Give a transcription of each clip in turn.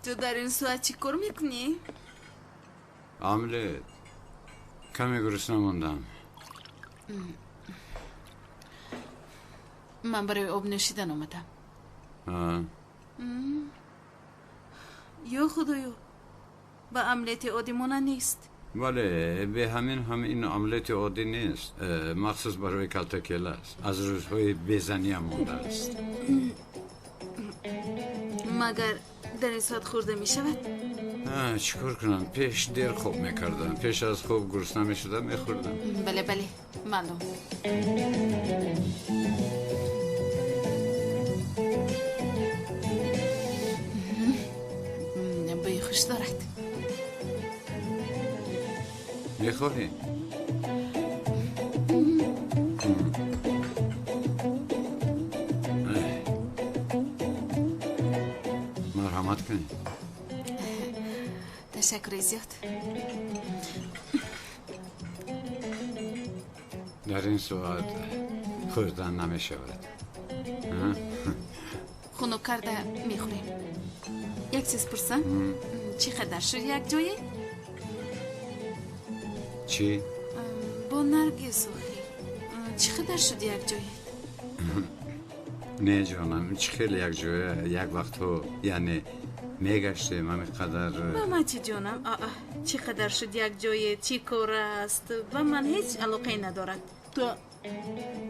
Ту дар ин соат чӣ кор мекунӣ? Омлет. Каме гурусна мондам. Ман барои об нӯшидан омадам. Ё худоё, ба омлети оддӣ монанд нест. Бале, бе ҳамин ҳам ин омлети оддӣ нест. Махсус барои калтакела аст. Аз рӯзҳои безаниам мондааст. Магар дар ин соат хӯрда мешавад? Чӣ кор кунам? Пеш дер хоб мекардам. Пеш аз хоб гурусна мешудам, мехӯрдам. Бале, бале, маълум. Бӯи хуш дорад. Мехоҳӣ? Марҳамат кунед. Ташаккури зиёд. Дар ин соат хӯрдан намешавад. Хунук карда мехӯрем. Як чиз пурсам, чӣ қадар шуд якҷоя? Чӣ? Бо Наргиз охир. Чӣ қадар шуд якҷоя? Не ҷонам, чӣ хеле якҷоя, як вақтҳо, яъне мегаштем ҳамин қадар. Ба ман чӣ ҷонам? Чӣ қадар шуд якҷоя, чӣ кор аст? Ба ман ҳеҷ алоқае надорад. То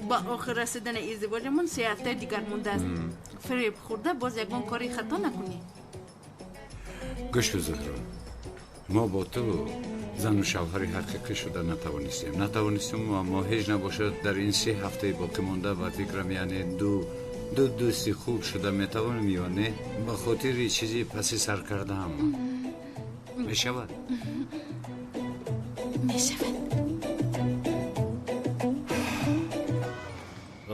ба охир расидани издивоҷамон 3 ҳафтаи дигар мондааст. Фиреб хӯрда боз ягон кори хато накунӣ. Гӯш кун, Зуҳро, мо бо ту зану шавҳари ҳақиқӣ шуда натавонистем. Натавонистем ва мо ҳеҷ набошад дар ин 3 ҳафтаи боқӣ монда ба фикрам, яъне ду дӯсти хуб шуда метавонем ё не? Ба хотири чизи паси сар кардаам. Мешавад? Мешавад.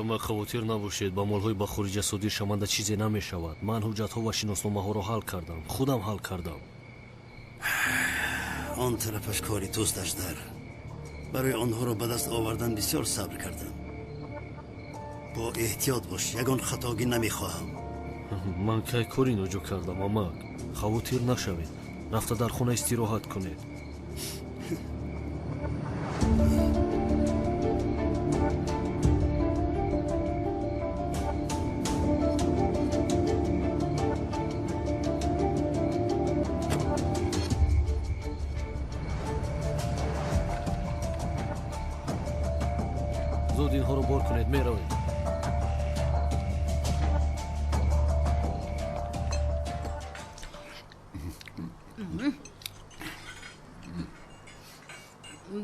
Амма хавотир набошед, ба молҳои ба хориҷа содир шаванда чизе намешавад. Ман ҳуҷҷатҳо ва шиносномаҳоро ҳал кардам. Худам ҳал кардам. Он тарафаш кори туст, Аждар. Барои онҳоро ба даст овардан бисёр сабр кардам. Бо эҳтиёт бош, ягон хатогӣ намехоҳам. Ман кай кори ноҷо кардам, амак? Хавотир нашавед. Рафта дар хона истироҳат кунед. Зуд инҳоро бор кунед, меравед.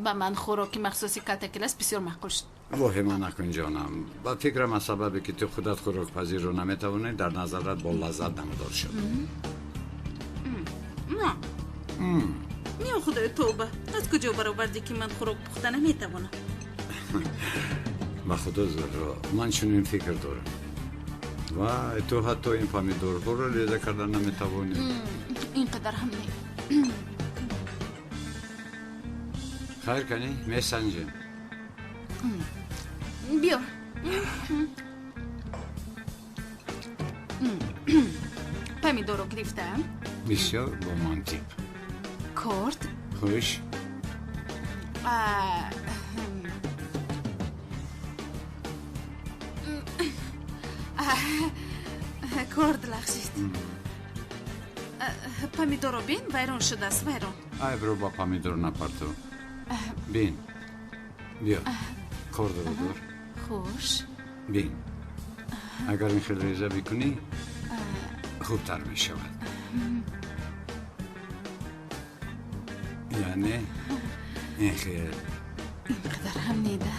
Ба ман хӯроки махсуси калтакелас бисёр маъқул шуд. Воҳима накун ҷонам. Ба фикрам аз сабабе ки ту худат хӯрокпазирро наметавонӣ, дар назарат бо лаззат намудор шуд. На. Ё худои, тавба! Аз куҷо баровардӣ ки ман хӯрок пухта наметавонам? Ба худо, Зуҳро, ман чунин фикр дорам. Вай, ту ҳатто ин помидорҳоро реза карда наметавонӣ. Ин қадар ҳам не. Хайр канӣ, месанҷем. Биё. Помидорро гирифтаам. Бисёр бо мантиқ. Корд. Хуш. Корд лағзид. Помидорро бин, вайрон шудааст, вайрон. Айбро ба помидор напарту. Бин, биё, кордро дор. Хуш. Бин, агар ин хел реза бикунӣ, хубтар мешавад. Яъне ин хел. Ин қадар ҳам неда.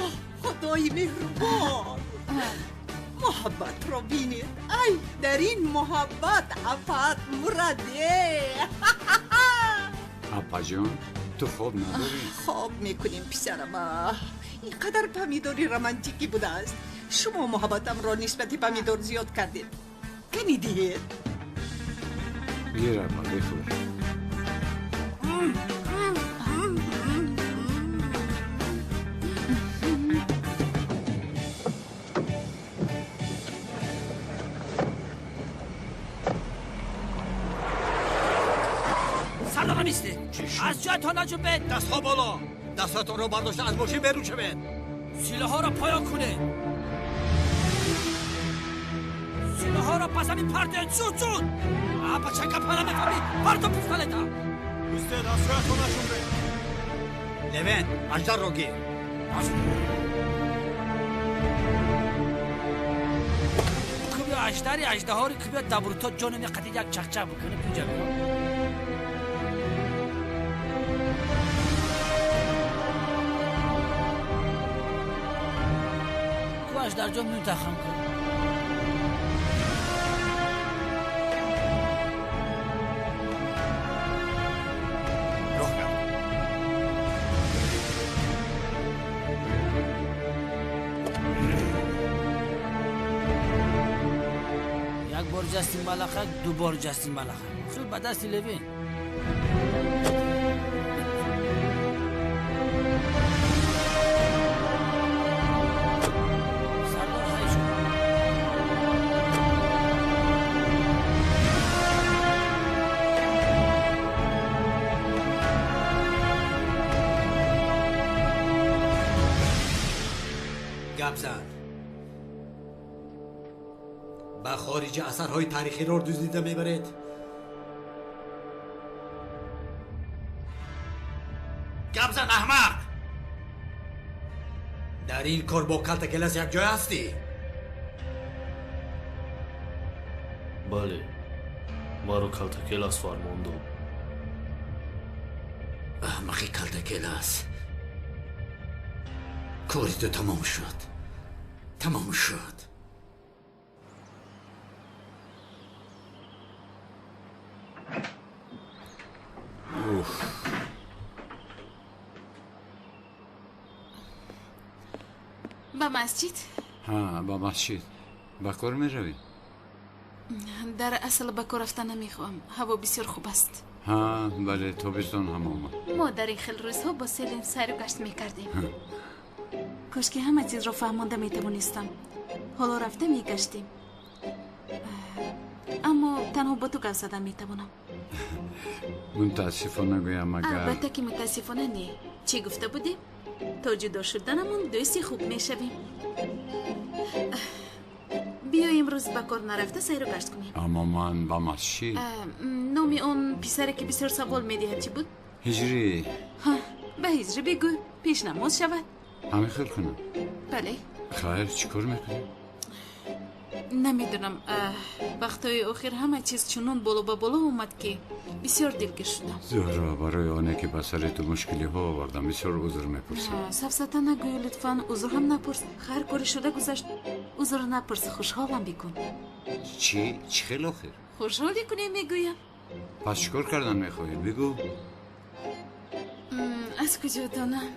Ё худои меҳрубон, муҳаббатро бинед. Ай, дар ин муҳаббат афат мураде. Апаҷон, ту хоб надорӣ? Хоб мекунем, писарама. Ин қадар помидори романтикӣ будааст. Шумо муҳаббатамро нисбати помидор зиёд кардед. Кани диҳед. Гир, апа, бихӯр. Истед. Аз ҷоятон наҷунбед. Дастҳо боло. Дастҳоятонро бардошта аз мошин берун шавед. Силоҳҳоро поён кунед. Силоҳҳоро ба замин партоед. Зуд, зуд. Бача, гапа намефаҳмӣ. Парто пистолета. Истед, аз ҷоятон наҷунбед. Левент, аждарро гир. Кубё аждари аждаҳори кубё давруто ҷонами қади як чақчақ бикунӣ пуҷа биё. Ку аждарҷон мунтахам кун. Роҳ гард. Як бор ҷасти малахак, ду бор ҷасти малахак. Хуб, ба дасти Левин. Сардор ҳай шуд. Гап зан. Ба хориҷа асарҳои таърихиро дуздида мебаред. Гап зан, аҳмақ! Дар ин кор бо Калтакелас якҷоя ҳастӣ? Бале, маро Калтакелас фармон дод. Аҳмақи Калтакелас. Кори ту тамом шуд. Тамом шуд. Уф. Ба масҷид? Ҳа, ба масҷид. Ба кор меравӣ? Дар асл ба кор рафта намехоҳам. Ҳаво бисёр хуб аст. Ҳа, бале, тобистон ҳам омад. Мо дар ин хел рӯзҳо бо Селин сайру гашт мекардем. Кошки ҳама чизро фаҳмонда метавонистам. Ҳоло рафта мегаштем. Аммо танҳо бо ту гап задан метавонам. Мутаассифона гӯям, агар Албатта ки мутаассифона не. Чӣ гуфта будем? То ҷудо шуданамон дӯсти хуб мешавем. Биё имрӯз ба кор нарафта сайру гашт кунем. Аммо ман ба масҷид. Номи он писаре ки бисёр савол медиҳад чӣ буд? Ҳиҷрӣ. Ҳа, ба ҳиҷрӣ бигӯ, пешнамоз шавад. Ҳамин хел кунам? Бале. Хайр, чӣ кор мекунӣ? Намедонам, вақтҳои охир ҳама чиз чунон боло ба боло омад, ки бисёр дилгир шудам. Зуҳро, барои оне ки ба сари ту мушкилиҳо овардам, бисёр узр мепурсам. Сафсата нагӯй, лутфан, узр ҳам напурс. Хайр, кори шуда гузашт. Узр напурс, хушҳолам бикун. Чӣ? Чӣ хел охир? Хушҳолӣ кунем, мегӯям. Пас чӣ кор кардан мехоҳӣ? Бигӯ. Аз куҷо донам?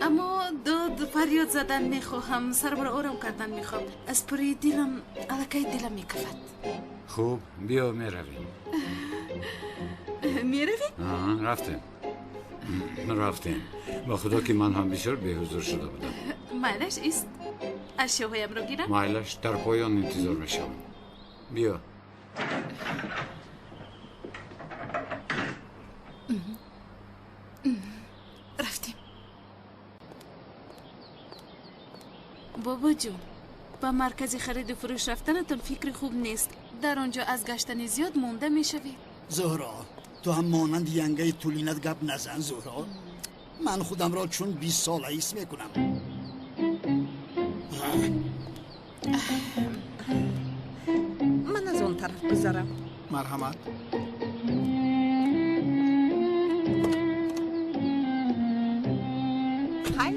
Аммо дод фарёд задан мехоҳам, сармро ором кардан мехоҳам. Аз пурии дилам аллакай дилам мекафад. Хуб, биё меравем. Меравем? Рафтем. Рафтем. Ба худо ки ман ҳам бисёр беҳузур шуда будам. Майлаш ист. Ашёҳоямро гирам? Майлаш, дар поён интизор мешавам. Биё. Рафтем. Бобоҷон, ба маркази хариду фурӯш рафтанатон фикри хуб нест. Дар он ҷо аз гаштани зиёд монда мешавед. Зуҳро, ту ҳам монанди янгаи тулинат гап назан, Зуҳро. Ман худамро чун 20 сола ҳис мекунам. Ман аз он тараф гузарам. Марҳамат. Хайр.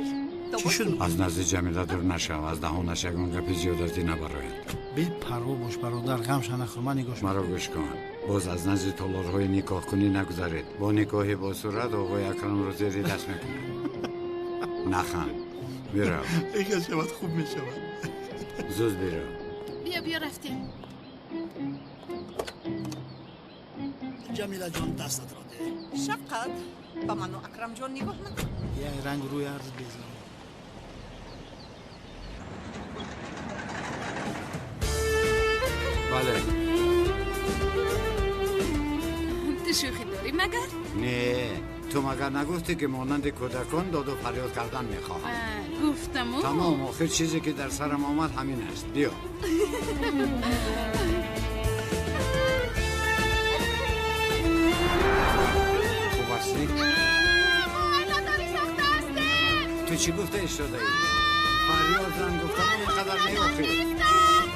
Чӣ шуд? Аз назди Ҷамила дур нашав, аз даҳонаш ягон гапи зиёдатӣ набарояд. Бепарво бош, бародар, ғамша нахӯр, ман нигоҳ. Маро гӯш кун. Боз аз назди толорҳои никоҳкунӣ нагузаред. Бо никоҳи босуръат оғои Акрамро зери даст мекунад. Наханд, бирав. Эгар шавад, хуб мешавад. Зуд бирав. Биё, биё, рафтем. Ҷамилаҷон, дастатро деҳ. Шафқат, ба ману Акрамҷон нигоҳ накун. Як ранг рӯи арз безор. Бале. Ту шӯхӣ дорӣ, магар? Не, ту магар нагуфтӣ ки монанди кӯдакон доду фарёд кардан мехоҳам? Гуфтаму. Тамом, охир чизе ки дар сарам омад ҳамин аст. Биё. Хуб ҳастӣ? Ту чӣ гуфта истодаӣ? Фарёд зан гуфтамон ин қадар не охир.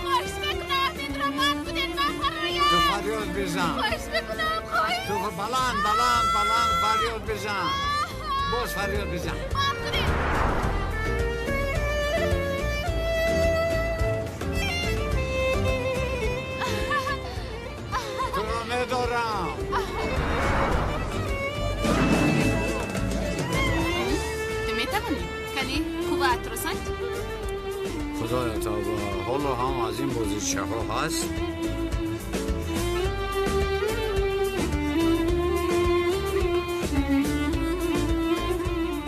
Хоҳиш мекунам, инро банд кунед, ман фарёд. Ту фарёд бизан. Хоҳиш мекунам, хоҳиш. Ту баланд, баланд, баланд фарёд бизан. Боз фарёд бизан. Банд кунед. Туро медорам. Ту метавонӣ? Кани қувваатро санҷ. Худоё тавба, ҳоло ҳам аз ин бозичаҳо ҳаст?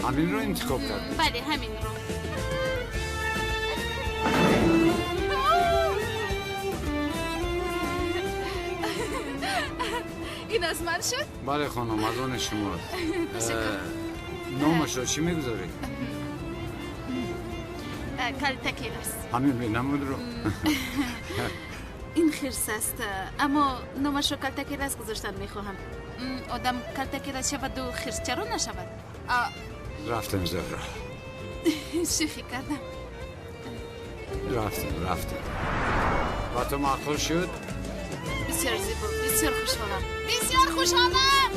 Ҳаминро интихоб кардӣ? Бале, ҳаминро. Ин аз ман шуд? Бале, хонум, аз они шумост. Ташаккур. Номашро чӣ мегузорӣ? Калтакелас. Ҳамин бенамудро? Ин хирс аст, аммо номашро Калтакелас гузоштан мехоҳам. Одам калтакелас шаваду хирс чаро нашавад? Рафтем, Зуҳро. Шӯхӣ кардам. Рафтем, рафтем. Ба ту маъқул шуд? Бисёр зебо, бисёр хушҳолам. Бисёр хушҳолам!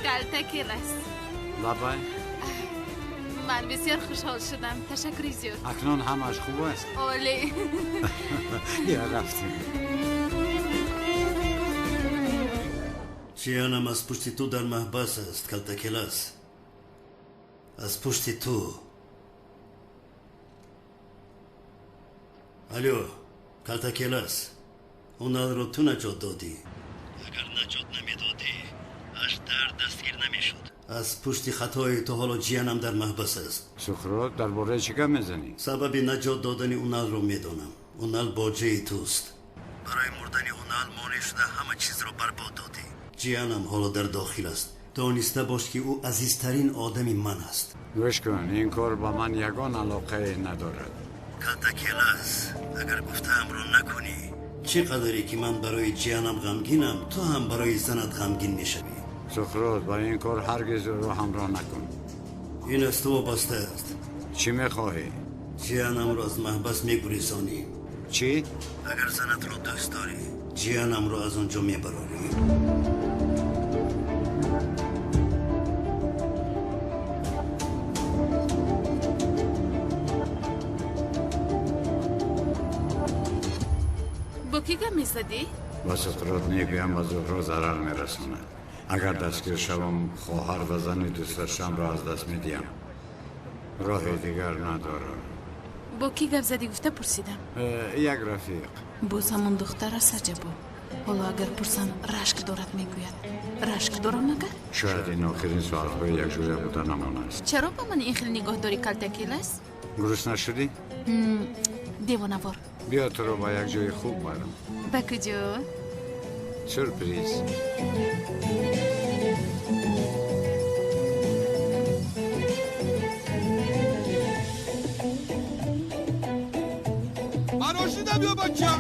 Калтакелас. Лабай. Ман бисёр хушҳол шудам. Ташаккури зиёд. Акнун ҳамааш хуб аст? Олӣ. Бия, рафтем. Ҷиянам аз пушти ту дар маҳбас аст, Калтакелас. Аз пушти ту. Алё, Калтакелас, Уналро ту наҷот додӣ. Агар наҷот намедодӣ, Аждар дастгир намешуд. Аз пушти хатои ту ҳоло ҷиянам дар маҳбас аст. Сухрот, дар бораи чӣ гап мезанӣ? Сабаби наҷот додани Уналро медонам. Унал боҷаи туст. Барои мурдани Унал монеъ шуда ҳама чизро барбод додӣ. Ҷиянам ҳоло дар дохил аст. Дониста бош ки ӯ азизтарин одами ман аст. Гӯш кун, ин кор ба ман ягон алоқае надорад. Калтакелас, агар гуфтаамро накунӣ, чӣ қадаре ки ман барои ҷиянам ғамгинам, ту ҳам барои занат ғамгин мешавӣ. Сухрот, ба ин кор ҳаргиз ӯро ҳамроҳ накун. Ин аз ту вобаста аст. Чӣ мехоҳӣ? Ҷиянамро аз маҳбас мегурезонӣ. Чӣ? Агар занатро дӯст дорӣ, ҷиянамро аз он ҷо мебарорӣ. Бо кӣ гап мезадӣ? Ба Сухрот мегӯям, ба Зуҳро зарар мерасонад. Агар дастгир шавам, хоҳар ва зани дӯстдоштаамро аз даст медиҳам. Роҳи дигар надорам. Бо кӣ гап задӣ гуфта пурсидам. Як рафиқ. Боз ҳамон духтар аст, аҷабо. Ҳоло агар пурсам, рашк дорад мегӯяд. Рашк дорам магар? Шояд ин охирин соатҳои якҷоя буданамон аст. Чаро ба ман ин хел нигоҳ дорӣ, Калтакелас? Гурусна шудӣ? Девонавор. Биё туро ба як ҷои хуб барам. Ба куҷо? Сюрприз. Ман ошидам ё бача?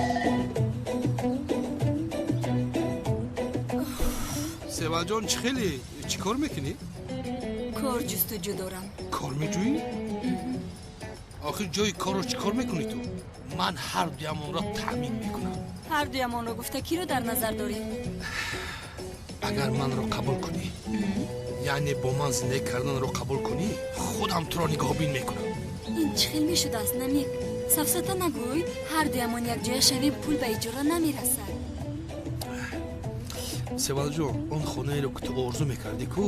Севалҷон, чӣ хеле? Чӣ кор мекунӣ? Кор ҷустуҷӯ дорам. Кор меҷӯӣ? Охир ҷои корро чӣ кор мекунӣ ту? Ман ҳар дуямонро таъмин мекунам. Ҳар дуямонро гуфта киро дар назар дорӣ? Агар манро қабул кунӣ, яъне бо ман зиндагӣ карданро қабул кунӣ, худам туро нигоҳбин мекунам. Ин чӣ хел мешудааст, Намик? Сафсата нагӯй, ҳар дуямон якҷоя шавем, пул ба иҷора намерасад. Севалҷон, он хонаеро ки ту орзу мекардӣ ку,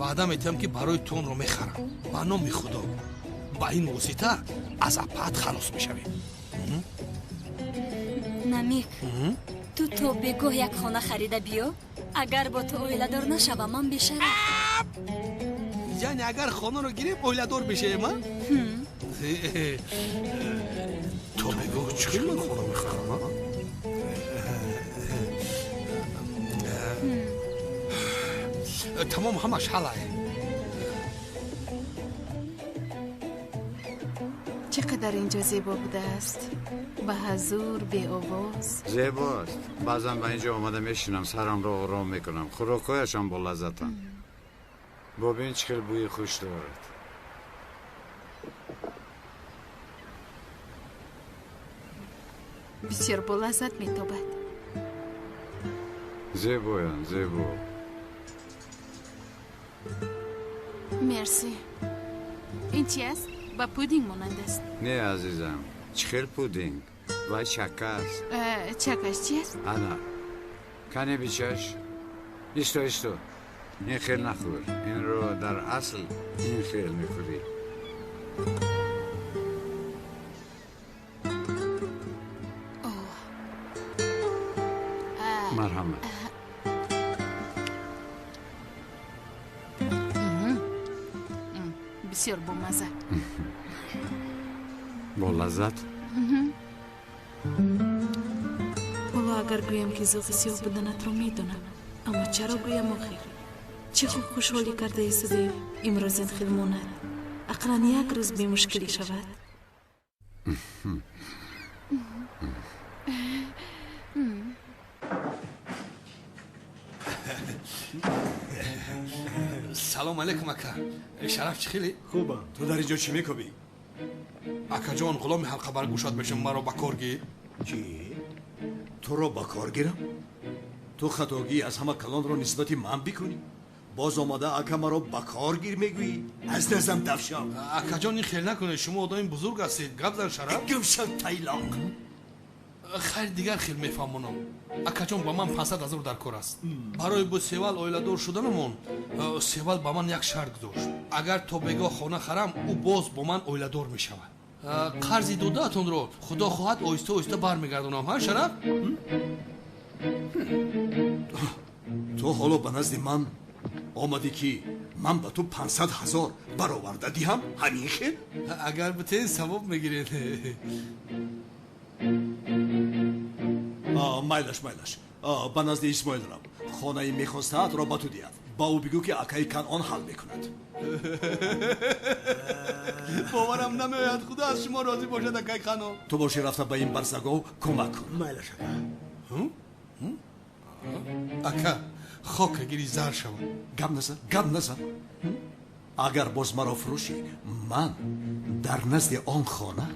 ваъда метиҳам ки барои ту онро мехарам. Ба номи Худо, ба ин восита аз апаат халос мешавем. Намик, Ту то бегоҳ як хона харида биё. Агар бо ту оиладор нашавам, ман бешараф. Яъне агар хонаро гирем, оиладор мешавем, а? То бегоҳ чӣ хел ман хона мехарам, а? Тамом, ҳамаш ҳалае. Чӣ қадар инҷо зебо будааст. Ба ҳазур, беовоз. Зебост. Баъзан ба инҷо омада мешинам, сарамро ором мекунам. Хӯрокҳояшам бо лаззатанд. Бобин чӣ хел бӯи хуш дорад. Бисёр бо лаззат метобад. Зебоянд, зебо. Мерси. Ин чи аст? Ба пудинг монанд аст. Не, азизам, чӣ хел пудинг? Вай чака аст. Чакаш чи аст? Ана, кане бичаш. Исто, исто. Ин хел нахӯр. Инро дар асл ин хел мехӯрӣ. Марҳамат. Бисёр бомазза. Бо лаззат? Ҳоло агар гӯям ки зоғи сиёҳ буданатро медонам, аммо чаро гӯям охир? Чӣ хуб хушҳолӣ карда истодаем, имрӯз ин хел монад. Ақаллан як рӯз бемушкилӣ шавад. Салом алейкум, ака. Шараф, чӣ хеле? Хубам. Ту дар инҷо чӣ мекобӣ? Акаҷон, ғуломи ҳалқабаргӯшат мешам, маро ба кор гир. Чӣ? Туро ба кор гирам? Ту хатогии аз ҳама калонро нисбати ман бикунӣ? Боз омада ака маро ба кор гир мегӯӣ? Аз наздам даф шав. Акаҷон, ин хел накунед, шумо одами бузург ҳастед. Гап зан, Шараф. Гум шав, тайлоқ. Хайр, дигар хел мефаҳмонам. Акаҷон, ба ман 500 ҳазор дар кор аст. Барои бо Севал оиладор шуданамон, Севал ба ман як шарт гузошт. Агар то бегоҳ хона харам, ӯ боз бо ман оиладор мешавад. Қарзи додаатонро худо хоҳад оҳиста оҳиста бармегардонам. Ҳа, Шараф? Ту ҳоло ба назди ман омадӣ, ки ман ба ту 500 ҳазор бароварда диҳам? Ҳамин хел? Агар битен, савоб мегиред. Майлаш, майлаш. Ба назди Исмоил рав. Хонаи мехостаатро ба ту диҳад. Ба ӯ бигӯ, ки акаи Канъон ҳал мекунад. Боварам намеояд. Худо аз шумо розӣ бошад, акаи Канъон. Ту бошӣ рафта ба ин барзагов кӯмак кун. Майлаш, ака. Ака, хока гири зар шавад. Гап назан, гап назан. Агар боз маро фурӯшӣ, ман дар назди он хона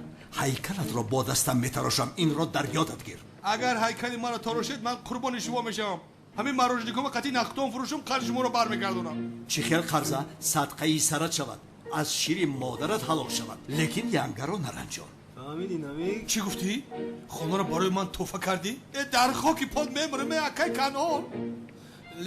ҳайкалатро бо дастам метарошам. Инро дар ёдат гир. Агар ҳайкали маро тарошед, ман қурбони шумо мешавам. Ҳамин марожникома қатъи нақдон фурӯшам, қарзи шуморо бармегардонам. Чӣ хел қарза? Садқаи сарат шавад, аз шири модарат ҳалол шавад, лекин янгаро наранҷон. Фаҳмидӣ, Намик? Чӣ гуфтӣ? Хонаро барои ман тӯҳфа кардӣ? Дар хоки под мемирам, акай Канъон.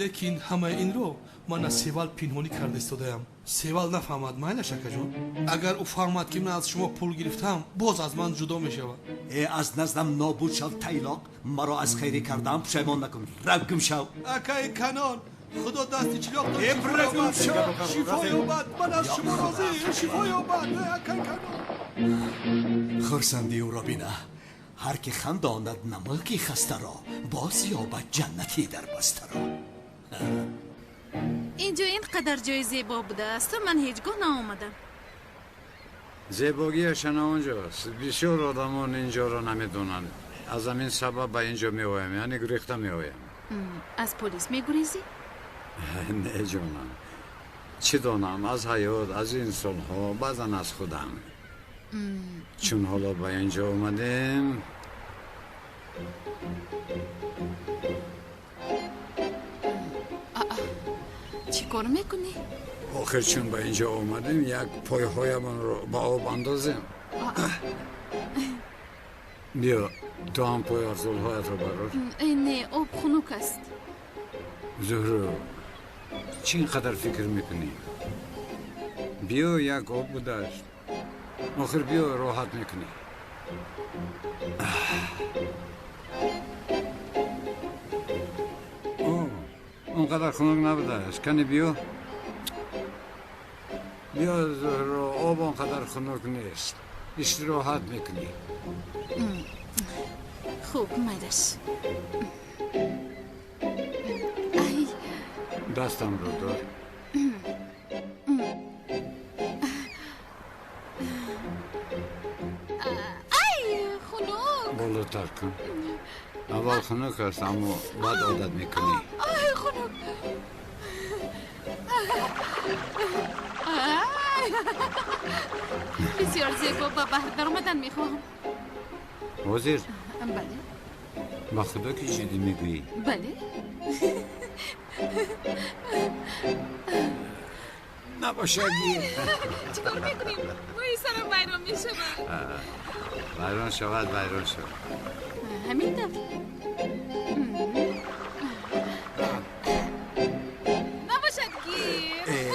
Лекин ҳамаи инро ман аз Севал пинҳонӣ карда истодаям. Севал нафаҳмад, майлаш, акаҷон. Агар ӯ фаҳмад, ки ман аз шумо пул гирифтам, боз аз ман ҷудо мешавад. Э, аз наздам нобуд шав, тайлоқ. Маро аз хайрӣ кардаам пушаймон накун. Рав, гум шав. Акаи Канъон, худо дасти чилоқтон шифо ёбад. Ман аз шумо розӣ. Шифо ёбад, акаи Канъон. Хурсандии ӯро бина. Ҳар ки хандонад намаки хастаро, боз ёбад ҷаннати дарбастаро. Инҷо ин қадар ҷои зебо будааст, ман ҳеҷ гоҳ наомадам. Зебогиашана онҷост. Бисёр одамон инҷоро намедонанд. Аз ҳамин сабаб ба инҷо меоям, яъне гурехта меоям. Аз полис мегурезӣ? Не, ҷонам, чӣ донам, аз ҳаёт, аз инсонҳо, баъзан аз худам. Чун ҳоло ба инҷо омадем, чӣ кор мекунӣ? Охир чун ба инҷо омадем, як пойҳоямонро ба об андозем. Биё, ту ҳам пойафзолҳоятро барор. Не, об хунук аст. Зуҳро, чӣ ин қадар фикр мекунӣ? Биё, як об будааст. Охир биё, роҳат мекунӣ. Он қадар хунук набудааст. Кани биё, биё, Зуҳро, об он қадар хунук нест, истироҳат мекунӣ. Хуб, майлаш. Ай! Дастамро дор. Ай, хунук! Болотар кун. Аввал хунук аст, аммо баъд одат мекунӣ. Ай, хунук! Ай, бисёр зебо! Ба баҳр даромадан мехоҳам. Ҳозир? Бале. Ба худо, ки ҷиддӣ мегӯӣ? Бале. Набошад. Чӣ кор мекунем? Мӯи сарам вайрон мешавад. Вайрон шавад, вайрон шавад. Ҳамин тавр набошад, гир.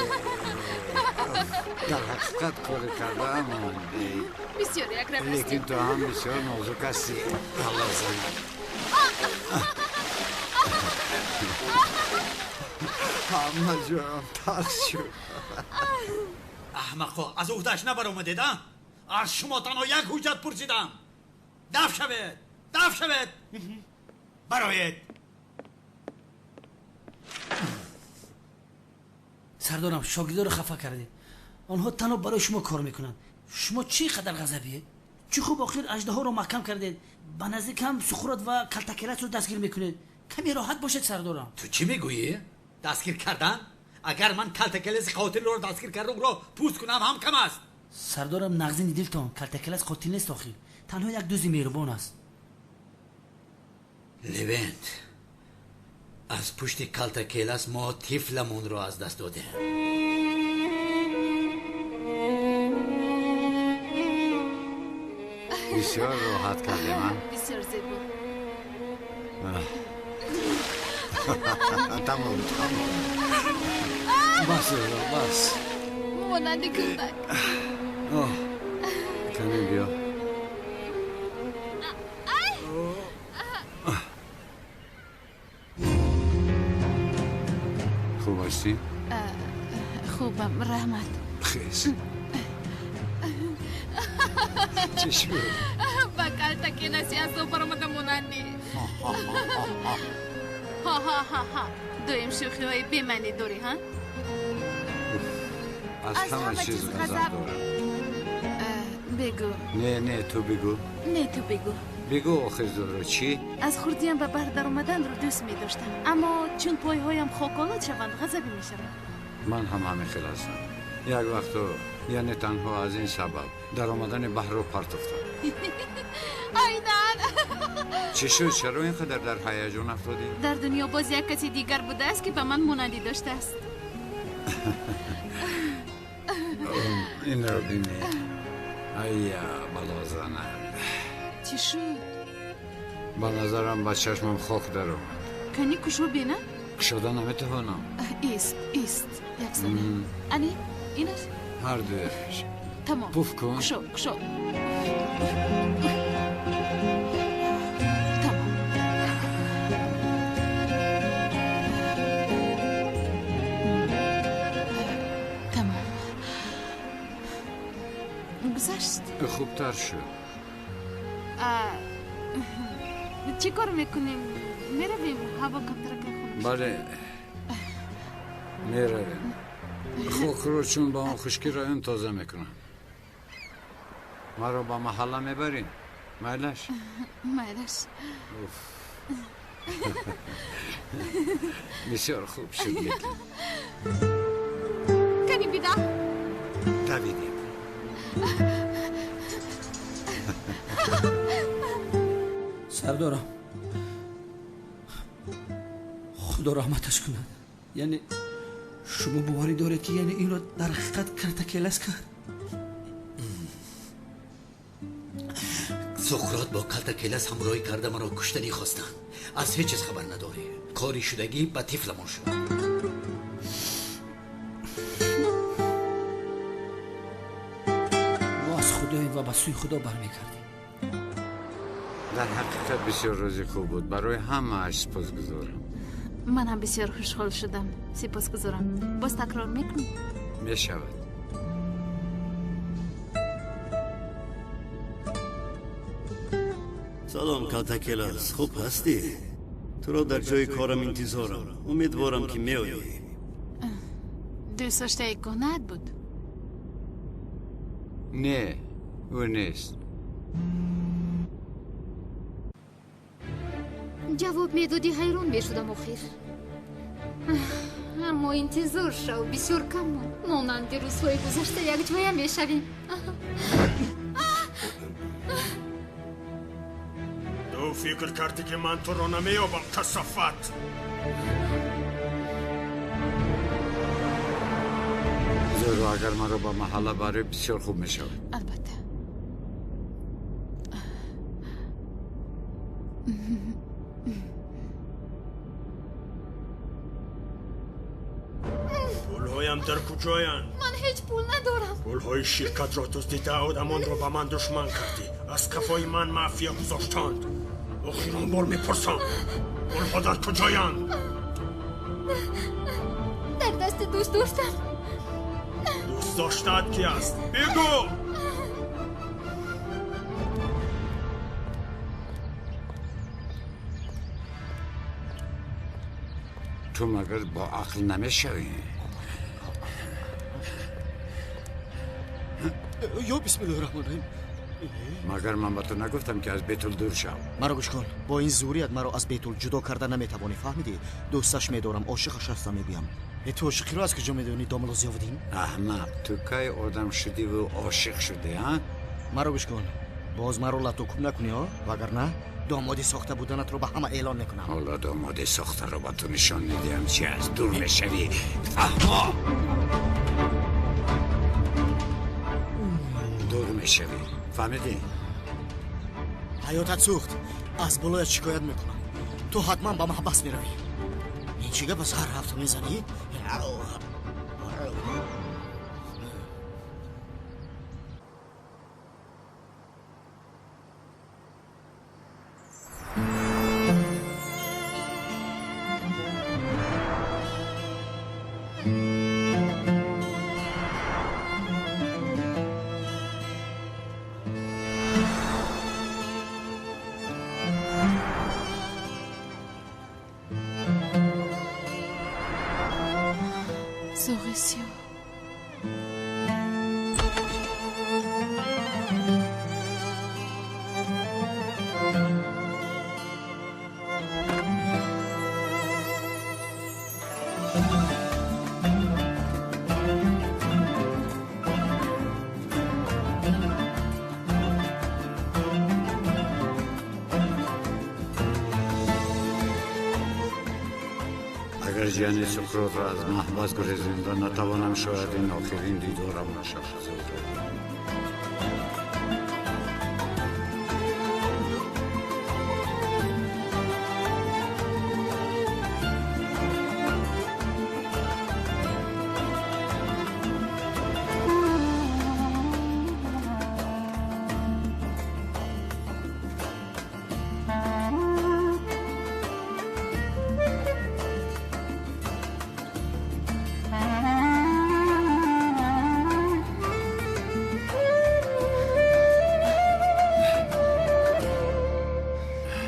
Дар ҳақиқат коре кардаам. Бисёр якрав ҳастем. Лекин ту ҳам бисёр нозук ҳастӣ, аллозан. Ҳама ҷоям тар шуд. Аҳмақҳо, аз уҳдаш набаромадед, а? Аз шумо танҳо як ҳуҷҷат пурсидам. Даф шавед, даф шавед, бароед. Сардорам, шогирдоро хафа кардед. Онҳо танҳо барои шумо кор мекунанд. Шумо чӣ қадар ғазабиед? Чӣ хуб, охир аждаҳоро маҳкам кардед. Ба наздик ҳам Суқрот ва Калтакеласро дастгир мекунед. Каме роҳат бошед, сардорам. Ту чӣ мегӯӣ? Дастгир кардан? Агар ман Калтакеласи қотилро дастгир карда, ӯро пӯст кунам ҳам кам аст. Сардорам, нағзини дилтон, Калтакелас қотил нест охир, танҳо як дузди меҳрубон аст. Левент, аз пушти Калтакелас мо тифламонро аз даст додем. Бисёр роҳат кардем, а? Бисёр зебо. Тамом, тамом, бас, Зуҳро, бас. Монанди кӯдак. Оҳ, каме биё. Ай! Хуб ҳастӣ? Хубам, раҳмат. Хез. Чӣ шуд? Ба Калтакеласи аз об баромада монандӣ. Ҳа-ҳа-ҳа-ҳа! Доим шӯхиҳои бемаънӣ дорӣ, ҳа? Аз ҳама чиз ғазаб дорам. Бигӯ. Не, не, ту бигӯ. Не, ту бигӯ. Бигӯ охир, Зуҳро, чӣ? Аз хурдиам ба баҳр даромаданро дӯст медоштам, аммо чун пойҳоям хоколуд шаванд, ғазабӣ мешавам. Ман ҳам ҳамин хел ҳастам. Як вақто, яъне танҳо аз ин сабаб даромадани баҳрро партофтам. Айнан. Чӣ шуд? Чаро ин қадар дар ҳаяҷон афтодӣ? Дар дунё боз як каси дигар будааст, ки ба ман монандӣ доштааст. Инро бинӣ, айя, балозанад. Чӣ шуд? Ба назарам, ба чашмам хок даромад. Кани, кушо, бина. Кушода наметавонам. Ист, ист, як сония. Ани инаш. Ҳар дуяш. Тамом. Пуф кун. Кушо, кушо. Тамом. Тамом, гузашт. Хубтар шуд. Чӣ кор мекунем? Меравем, ҳаво камтарака хунук. Бале, меравем. Хокро чун ба он хушкӣ равем, тоза мекунам. Маро ба маҳалла мебарӣ, майлаш? Майлаш. Бисёр хуб шуд, лекин. Кани бида. Давидем. Сардорам, худо раҳматаш кунад. Яъне шумо боварӣ доред, ки яъне инро дар ҳақиқат Калтакелас кард? Суқрот бо Калтакелас ҳамроҳӣ карда, маро куштанӣ хостанд. Аз ҳеҷ чиз хабар надорӣ. Кори шудагӣ ба тифламон шуд. Мо аз худоем ва ба сӯи худо бармегардем. Дар ҳақиқат бисёр рӯзи хуб буд. Барои ҳамааш сипосгузорам. Ман ҳам бисёр хушҳол шудам. Сипосгузорам. Боз такрор мекунӣ? Мешавад. Салом, Калтакелас. Хуб ҳастӣ? Туро дар ҷои корам интизорам. Умедворам, ки меоӣ. Дӯстдоштаи кӯҳнаат буд? Не, ӯ нест. Ҷавоб медодӣ, ҳайрон мешудам охир. Аммо интизор шав, бисёр кам монд. Монанди рӯзҳои гузашта якҷоя мешавем. Ту фикр кардӣ, ки ман туро намеёбам, касофат! Зӯҳро, агар маро ба маҳалла барӣ, бисёр хуб мешавад. Албатта. Пулҳоям дар куҷоянд? Ман ҳеҷ пул надорам. Пулҳои ширкатро дуздида, одамонро ба ман душман кардӣ. Аз қафои ман мафия гузоштанд. Охирон бор мепурсам, пулҳо дар куҷоянд? Дар дасти дӯст доштам. Дӯст доштаат ки аст? Бигӯ! Ту магар бо ақл намешавӣ? Ё бисмиллоҳи раҳмони раҳим. Магар ман ба ту нагуфтам, ки аз Бетул дур шав? Маро гӯш кун, бо ин зурият маро аз Бетул ҷудо карда наметавонӣ, фаҳмидӣ? Дӯсташ медорам, ошиқаш ҳастам, мегӯям. Ту ошиқиро аз куҷо медонӣ, домулло Зиёвуддин? Аҳмақ, ту кай одам шудиву ошиқ шудӣ, а? Маро гӯш кун, боз маро латукӯб накунӣ, о? Вагарна домоди сохта буданатро ба ҳама эълон мекунам. Ҳоло домоди сохтаро ба ту нишон медиҳам, чи аз дур мешавӣ, аҳмоқ! Дур мешавӣ, фаҳмидӣ? Ҳаётат сӯхт, аз болоят шикоят мекунам. Ту ҳатман ба маҳбас меравӣ. Ин чӣ гап аст, ҳар ҳафта мезанӣ? Зоғи сиёҳ. Агар ҷияни Суқротро аз маҳбас гурезонда натавонам, шояд ин охирин дидорам нашавад. Зуҳро.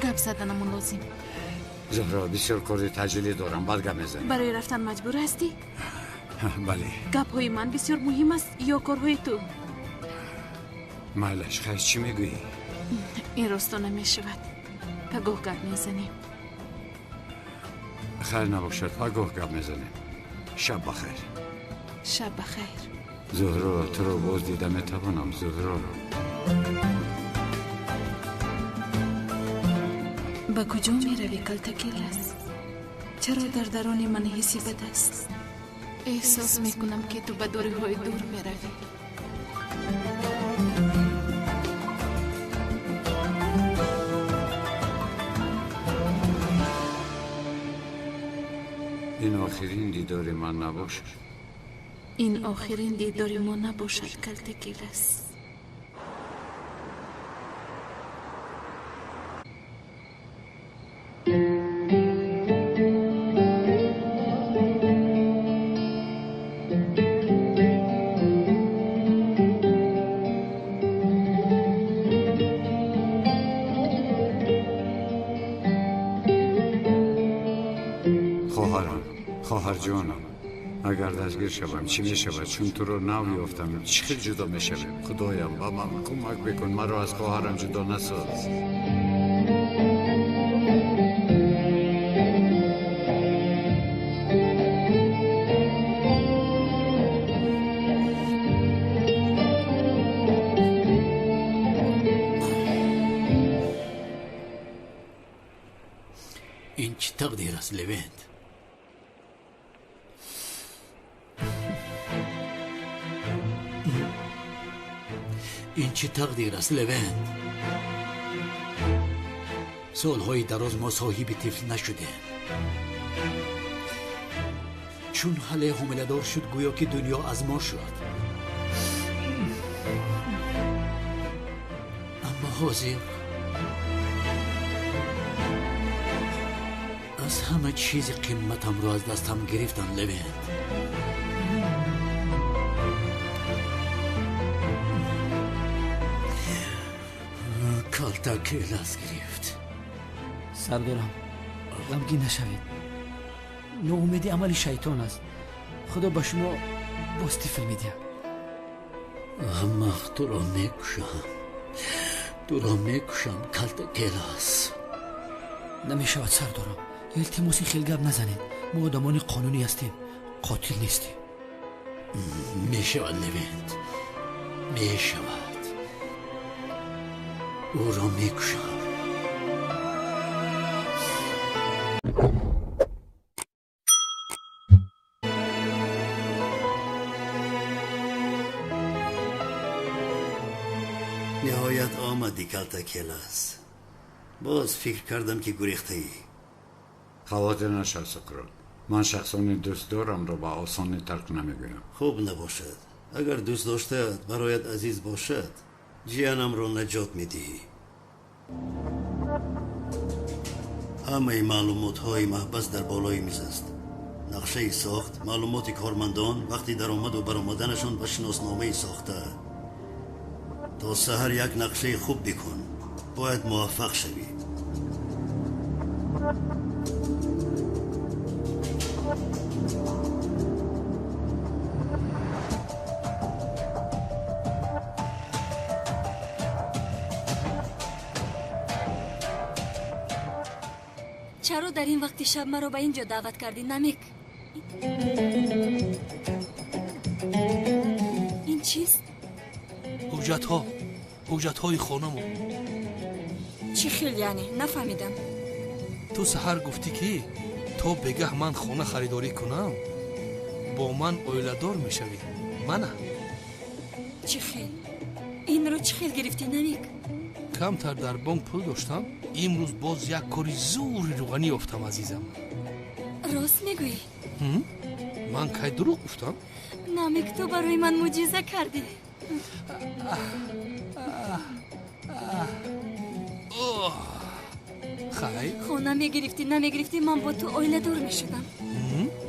Гап заданамон лозим. Зуҳро, бисёр кори таъҷилӣ дорам, баъд гап мезанем. Барои рафтан маҷбур ҳастӣ? Бале. Гапҳои ман бисёр муҳим аст ё корҳои ту? Майлаш, хайр, чӣ мегӯӣ? Ин росто намешавад. Пагоҳ гап мезанем. Хайр набошад, пагоҳ гап мезанем. Шаб бахайр. Шаб бахайр. Зуҳро, туро боз дида метавонам, Зуҳро? Ба куҷо меравӣ, Калтакелас? Чаро дар даруни ман ҳисси бад аст? Эҳсос мекунам, ки ту ба дуриҳои дур меравӣ. Ин охирин дидори ман набошад. Ин охирин дидори мо набошад, Калтакелас. Хоҳарам, хоҳарҷонам, агар дастгир шавам чӣ мешавад? Чун туро нав ёфтам, чӣ хел ҷудо мешавем? Худоям, ба ман кӯмак бикун, маро аз хоҳарам ҷудо насоз. Ин чӣ тақдир аст, Левент? Ин чӣ тақдир аст, Левент? Солҳои дароз мо соҳиби тифл нашудем. Чун ҳале ҳомиладор шуд, гӯё ки дунё аз мо шуд. Аммо ҳозир аз ҳама чизи қиматамро аз дастам гирифтам, Левент. Калтакелас гирифт. Сардорам, ғамгин нашавед. Ноумедӣ амали шайтон аст. Худо ба шумо боз тифл медиҳад. Аммах, туро мекушам, туро мекушам, Калтакелас. Намешавад, сардорам. Илтимос, ин хел гап назанед. Мо одамони қонунӣ ҳастем, қотил нестем. Мешавад, Левент, мешавад. Ӯро мекушам. Ниҳоят омадӣ, Калтакелас. Боз фикр кардам, ки гурехтаӣ. Хавотир нашав, Суқрот. Ман шахсони дӯстдорамро ба осонӣ тарк намегӯям. Хуб набошад. Агар дӯст доштаат бароят азиз бошад, ҷиянамро наҷот медиҳӣ. Ҳамаи маълумотҳои маҳбас дар болои миз аст. Нақшаи сохт, маълумоти кормандон, вақти даромаду баромаданашон ва шиносномаи сохта. То саҳар як нақшаи хуб бикун. Бояд муваффақ шавӣ. Чаро дар ин вақти шаб маро ба ин ҷо даъват кардӣ, Намек? Ин чист? Ҳуҷҷатҳо, ҳуҷҷатҳои хонамон. Чӣ хел яъне? Нафаҳмидам. Ту саҳар гуфтӣ, ки то бегаҳ ман хона харидорӣ кунам, бо ман оиладор мешавӣ. Мана. Чӣ хел? Инро чӣ хел гирифтӣ, Намек? Камтар дар бонк пул доштам. Имрӯз боз як кори зури рӯғанӣ ёфтам, азизам. Рост мегӯӣ? Ман кай дурӯғ гуфтам? Намек, ту барои ман мӯъҷиза кардӣ. Хай, хона мегирифтӣ, намегирифтӣ, ман бо ту оиладор мешудам.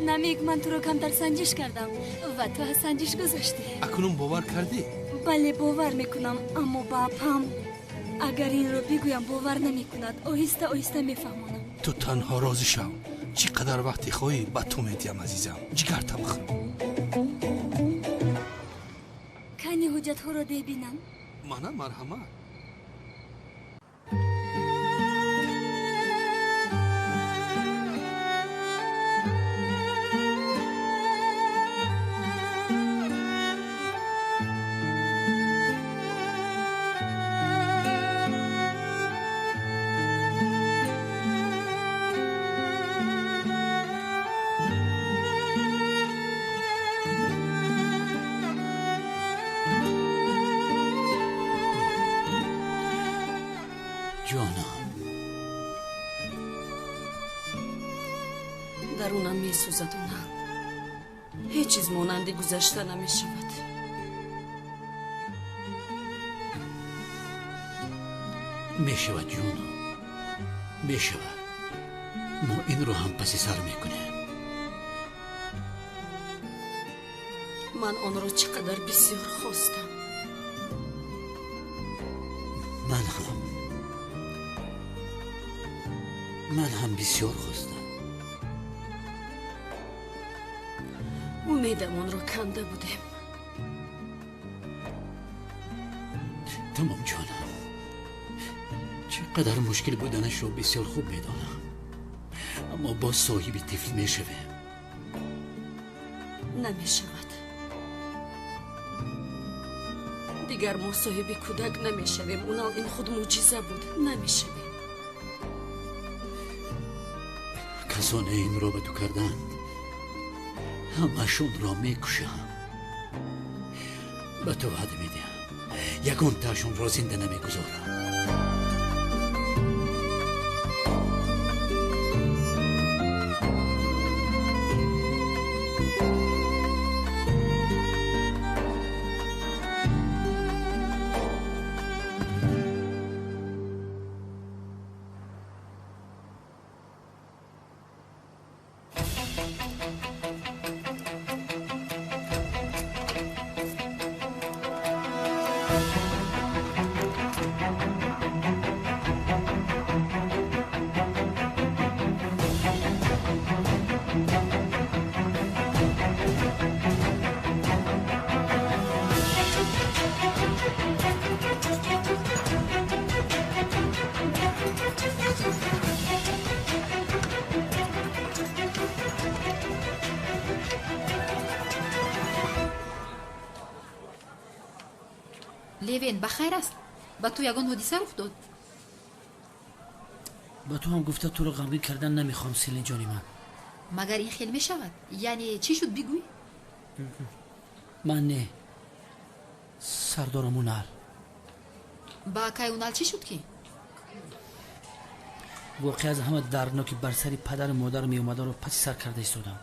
Намек, ман туро камтар санҷиш кардам ва ту аз санҷиш гузаштӣ. Акнун бовар кардӣ? Бале, бовар мекунам, аммо ба апам агар инро бигӯям, бовар намекунад. Оҳиста оҳиста мефаҳмонам. Ту танҳо розӣ шав. Чӣ қадар вақте хоҳӣ, ба ту медиҳам, азизам. Ҷигартам хӯр. Кани ҳуҷҷатҳоро бибинам. Мана, марҳамат. Ҷонам, дарунам месӯзад. Она ҳеҷ чиз монанди гузашта намешавад. Мешавад, ҷонам, мешавад. Мо инро ҳам паси сар мекунем. Ман онро чӣ қадар бисёр хостам. Ман ҳам, ман ҳам бисёр хостам. Умедамонро канда будем. Тамом ҷонам, чӣ қадар мушкил буданашро бисёр хуб медонам, аммо боз соҳиби тифл мешавем. Намешавад. Дигар мо соҳиби кӯдак намешавем. Унал, ин худ мӯъҷиза буд. Намешавем. Касоне инро ба ту карданд, ҳамашонро мекушам. Ба ту ваъда медиҳам, ягонтаашонро зинда намегузорам. Левен, ба хайр аст? Ба ту ягон ҳодиса рух дод? Ба ту ҳам гуфта туро ғамгин кардан намехоҳам, Селин ҷони ман. Магар ин хел мешавад? Яъне чӣ шуд, бигӯй? Ман не, сардорам Унал. Ба акай Унал чӣ шуд ки? Воқеа аз ҳама дардноки бар сари падару модар меомадаро паси сар карда истодам.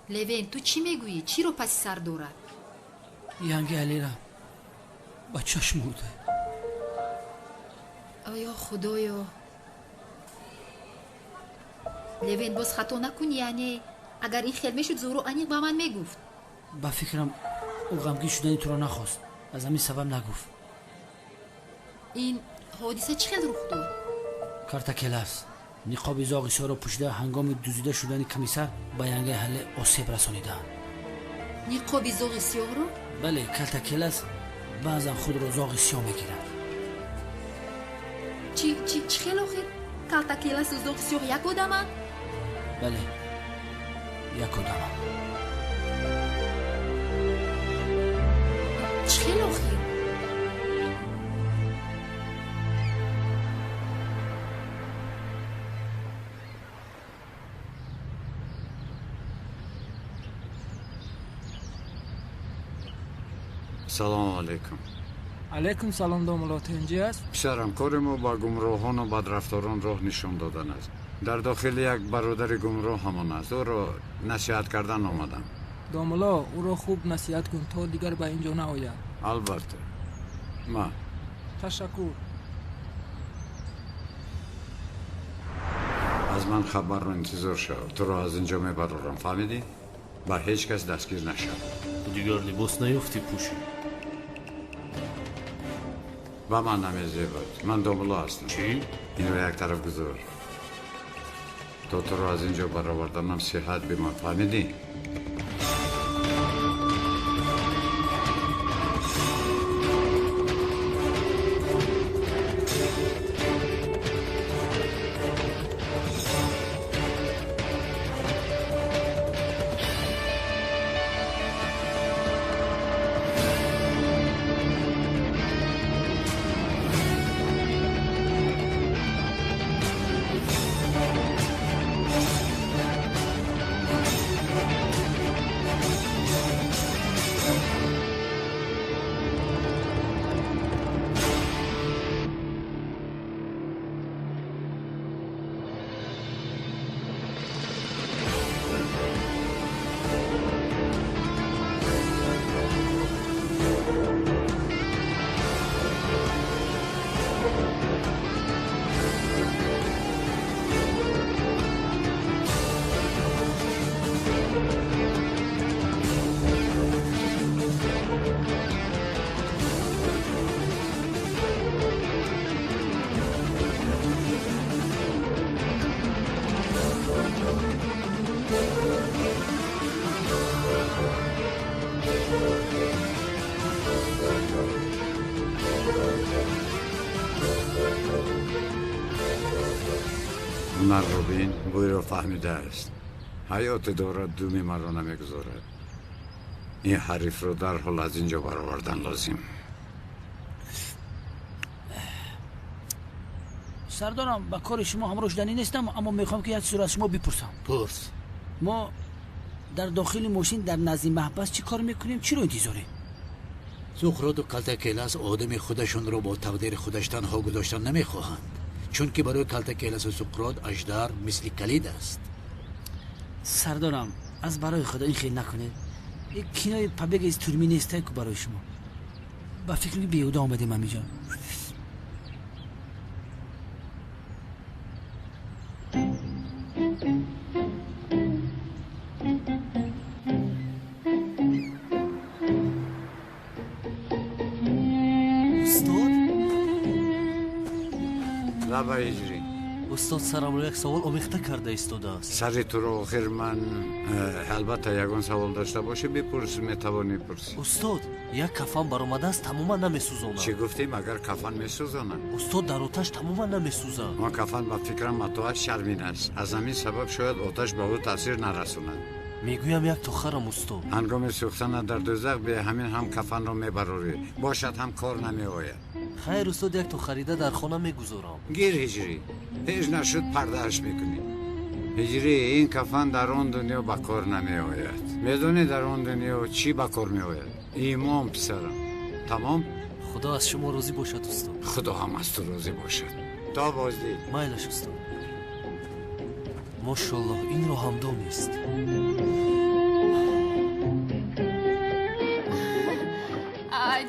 Левен, ту чӣ мегӯӣ? Чиро паси сар дорад? Янги Алира ба чашм мурда. Оё худоё! Левен, боз хато накун, яъне агар ин хел мешуд, Зуҳро аниқ ба ман мегуфт. Ба фикрам, ӯ ғамгин шудани туро нахост, аз ҳамин сабаб нагуфт. Ин ҳодиса чӣ хел рух дод? Картакелас ниқоби зоғи сиёҳро пӯшида ҳангоми дуздида шудани комиссар ба янгаи Ҳалле осеб расонидаанд. Ниқоби зоғи сиёҳро? Бале, Картакелас баъзан худро зоғи сиёҳ мегирад. Чӣ хел охир? Калтакеласу зоғи сиёҳ як одаманд? Бале, як одаманд. Чӣ хел охир? Салом алейкум. Алейкум салом, домулло, тинҷӣ аст? Писарам, кори мо ба гумроҳону бадрафторон роҳ нишон додан аст. Дар дохили як бародари гумроҳ ҳамон аст. Ӯро насиҳат кардан омадам. Домулло, ӯро хуб насиҳат кун, то дигар ба ин ҷо наояд. Албатта. Ма. Ташаккур. Аз ман хабарро интизор шав. Туро аз ин ҷо мебарорам, фаҳмидӣ? Ба ҳеҷ кас дастгир нашав. Ту дигар либос наёфтӣ пӯшӣ. Ба ман намезебад. Ман домулло ҳастам. Чӣ? Инро як тараф гузор. То туро аз ин ҷо бароварданам сиҳат бимон, фаҳмидӣ? Ҳунарро бин, бӯйро фаҳмидааст. Ҳаёте дорад, думи маро намегузорад. Ин ҳарифро дарҳол аз ин ҷо баровардан лозим. Сардорам, ба кори шумо ҳамроҳ шуданӣ нестам, аммо мехоҳам ки як чизро аз шумо бипурсам. Пурс. Мо дар дохили мошин дар назди маҳбас чӣ кор мекунем? Чиро интизорем? Суқроту Калтакелас одами худашонро бо тақдири худаш танҳо гузоштан намехоҳанд, чунки барои Калтакеласу Суқрот аждар мисли калид аст. Сардорам, аз барои худо ин хел накунед. Кинои Побег из тюрьмы нестай ку барои шумо. Ба фикр беҳуда омадем ҳаминҷо. Устод, сарамро як савол омехта карда истодааст. Сари туро охир ман албатта ягон савол дошта бошӣ бипурс, метавонӣ пурсӣ. Устод, як кафан баромадааст, тамоман намесӯзонад. Чӣ гуфтӣ? Магар кафан месӯзонад? Устод, дар оташ тамоман намесӯзад. Он кафан ба фикрам матоаш чармин аст. Аз ҳамин сабаб шояд оташ ба ӯ таъсир нарасонад. Мегӯям як то харам, устод. Ҳангоми сӯхтанат дар дӯзах бе ҳамин ҳам кафанро мебарорӣ. Бошад ҳам кор намеояд. Хайр, устод, як то харида дар хона мегузорам. Гир, ҳиҷрӣ, ҳеҷ нашуд пардааш мекунӣ. Ҳиҷрӣ, ин кафан дар он дунё ба кор намеояд. Медонӣ дар он дунё чӣ ба кор меояд? Имон, писарам. Тамом? Худо аз шумо розӣ бошад, устод. Худо ҳам аз ту розӣ бошад. То боздид. Майлаш, устод. Мошаллоҳ, инро ҳам донист.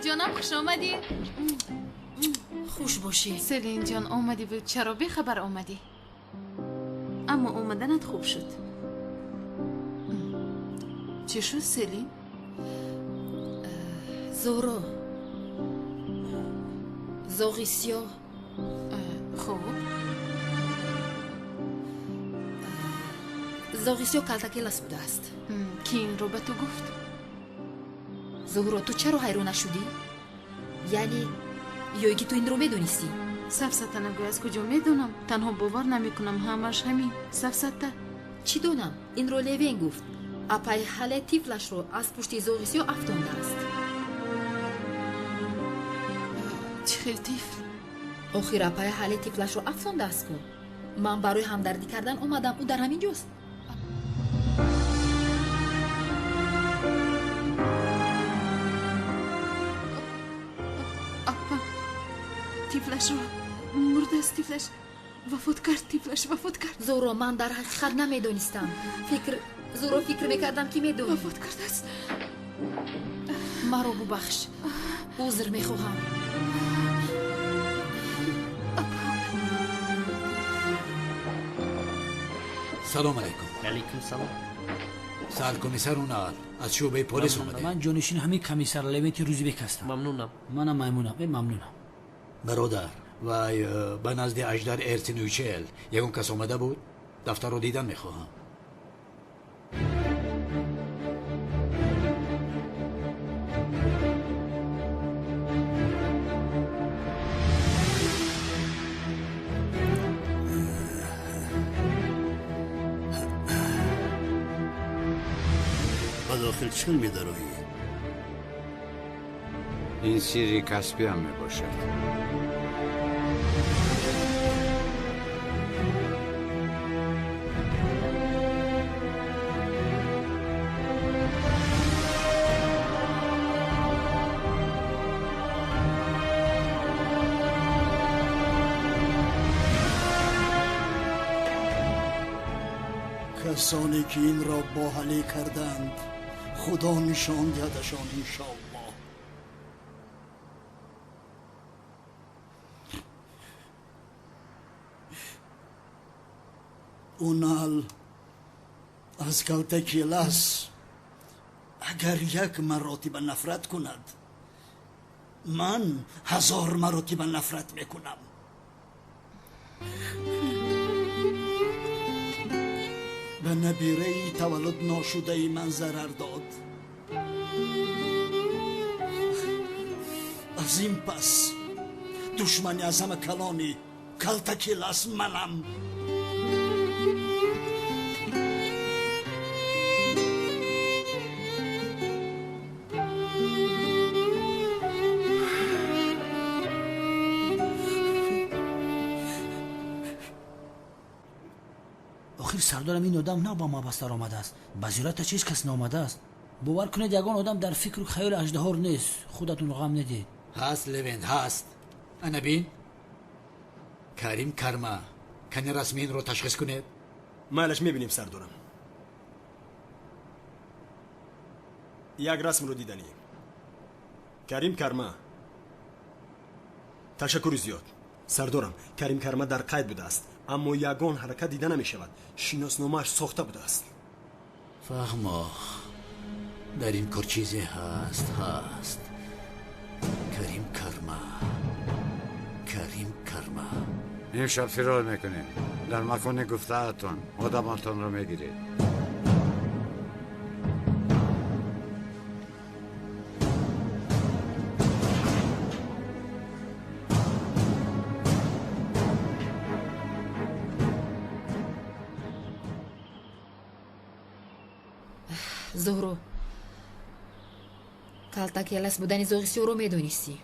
Ҷонам, хуш омадӣ. Хуш бошӣ. Селин ҷон, омадӣ буд, чаро бехабар омадӣ? Аммо омаданат хуб шуд. Чӣ шуд, Селин? Зуҳро, зоғи сиёҳ. Хуб. Зоғи сиёҳ Калтакелас будааст. Ки инро ба ту гуфт? Зуҳро, ту чаро ҳайрон нашудӣ? Яъне ё ки ту инро медонистӣ? Сафсата нагӯй, аз куҷо медонам? Танҳо бовар намекунам, ҳамаш ҳамин сафсата. Чӣ донам? Инро Левен гуфт. Апаи Ҳале тифлашро аз пушти зоғи сиёҳ афтондааст. Чӣ хел тифл? Охир апаи Ҳале тифлашро афтондааст ку. Ман барои ҳамдардӣ кардан омадам, ӯ дар ҳамин ҷост. Тифлашро мурдааст, тифлаш вафот кард, тифлаш вафот кард. Зуҳро, ман дар ҳақиқат намедонистам. Зуҳро, фикр мекардам ки медонӣ. Вафот кардааст. Маро бубахш, узр мехоҳам. Салом алайкум. Алайкум салом. Саркомиссар Унал аз шӯъбаи полис омадем. Ман ҷонишини ҳамин комиссар Левенти Рӯзибек ҳастам. Мамнунам. Манам маймунам. Мамнунам. Бародар, вай ба назди аждар Эрсин Ючел ягон кас омада буд? Дафтарро дидан мехоҳам. Ба дохил чӣ медароӣ? Ин сирри касбиам мебошад. Касоне ки инро бо ҳале карданд, худо нишон диҳадашон иншоаллоҳ. Унал аз Калтакелас агар як маротиба нафрат кунад, ман 1000 маротиба нафрат мекунам. Ба набираи таваллуд ношудаи ман зарар дод. Аз ин пас душмани аз ҳама калони Калтакелас манам. Охир сардорам, ин одам нав ба маҳбас даромадааст, ба зиёраташ ҳеҷ кас наомадааст. Бовар кунед, ягон одам дар фикру хаёли аждаҳор нест. Худатон ғам недиҳед. Ҳаст, Левент, ҳаст. Ана бин, Карим Карма. Кани расми инро ташхис кунед. Майлаш, мебинем, сардорам. Як расмро диданӣ. Карим Карма. Ташаккури зиёд, сардорам. Карим Карма дар қайд будааст, аммо ягон ҳаракат дида намешавад. Шиносномааш сохта будааст. Фаҳмо, дар ин кор чизе ҳаст. Ҳаст. Карим Карма, Карим Карма. Имшаб фирор мекунем. Дар макони гуфтаатон одаматонро мегиред. Зуҳро, калтакелас будани зоғи сиёҳро медонистӣ.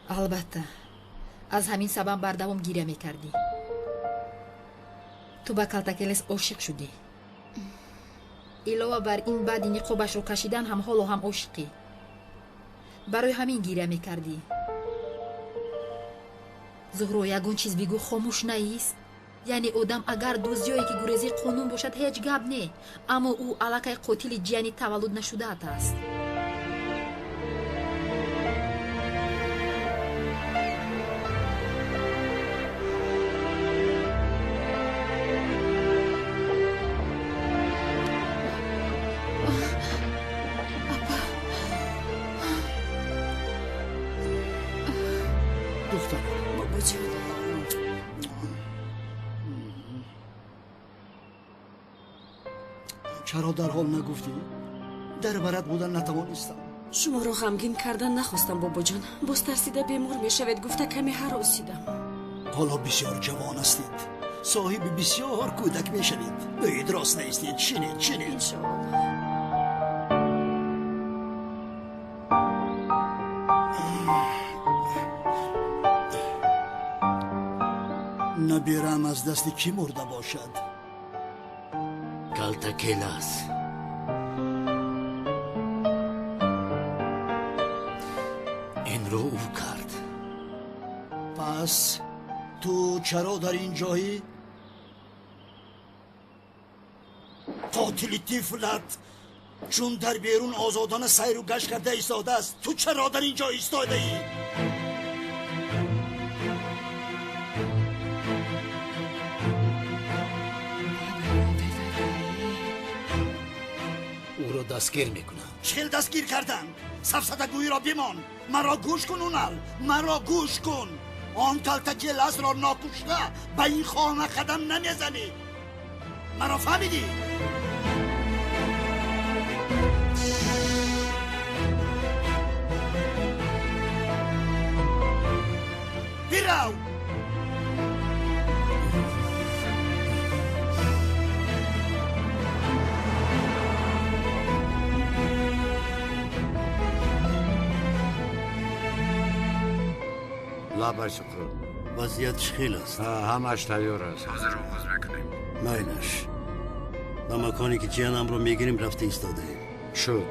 Албатта, аз ҳамин сабаб бардавом гиря мекардӣ. Ту ба калтакелес ошиқ шудӣ. Илова бар ин, баъди ниқобашро кашидан ҳам ҳоло ҳам ошиқӣ. Барои ҳамин гиря мекардӣ. Зуҳро, ягон чиз бигӯ, хомӯш наист. Яъне одам агар дуздиёе ки гурезии қонун бошад, ҳеҷ гап не, аммо ӯ аллакай қотили ҷияни таваллуд нашудаат аст. Чаро дарҳол нагуфтӣ? Дар барат будан натавонистам. Шуморо ғамгин кардан нахостам, бобоҷон. Боз тарсида бемор мешавед гуфта каме ҳаросидам. Ҳоло бисёр ҷавон ҳастед, соҳиби бисёр кӯдак мешавед. Биёед, рост наистед, шинед, шинед. Иншоалло. Набирам аз дасти кӣ мурда бошад? Калтакелас. Инро ӯ кард. Пас ту чаро дар ин ҷоӣ? Қотили тифлат чун дар берун озодона сайру гашт карда истодааст, ту чаро дар ин ҷо истодаӣ? Ӯро дастгир мекунам. Чӣ хел дастгир кардан? Сафсатагӯиро бимон. Маро гӯш кун, Унал, маро гӯш кун. Он калтакеласро нокушта ба ин хона қадам намезанӣ. Маро фаҳмидӣ? Бирав! Лабай, Суқрот. Вазъият чӣ хел аст? Ҳамааш тайёр аст. Ҳозир оғоз мекунем. Майлаш, ба маконе ки ҷиянамро мегирем рафта истодаем. Шуд.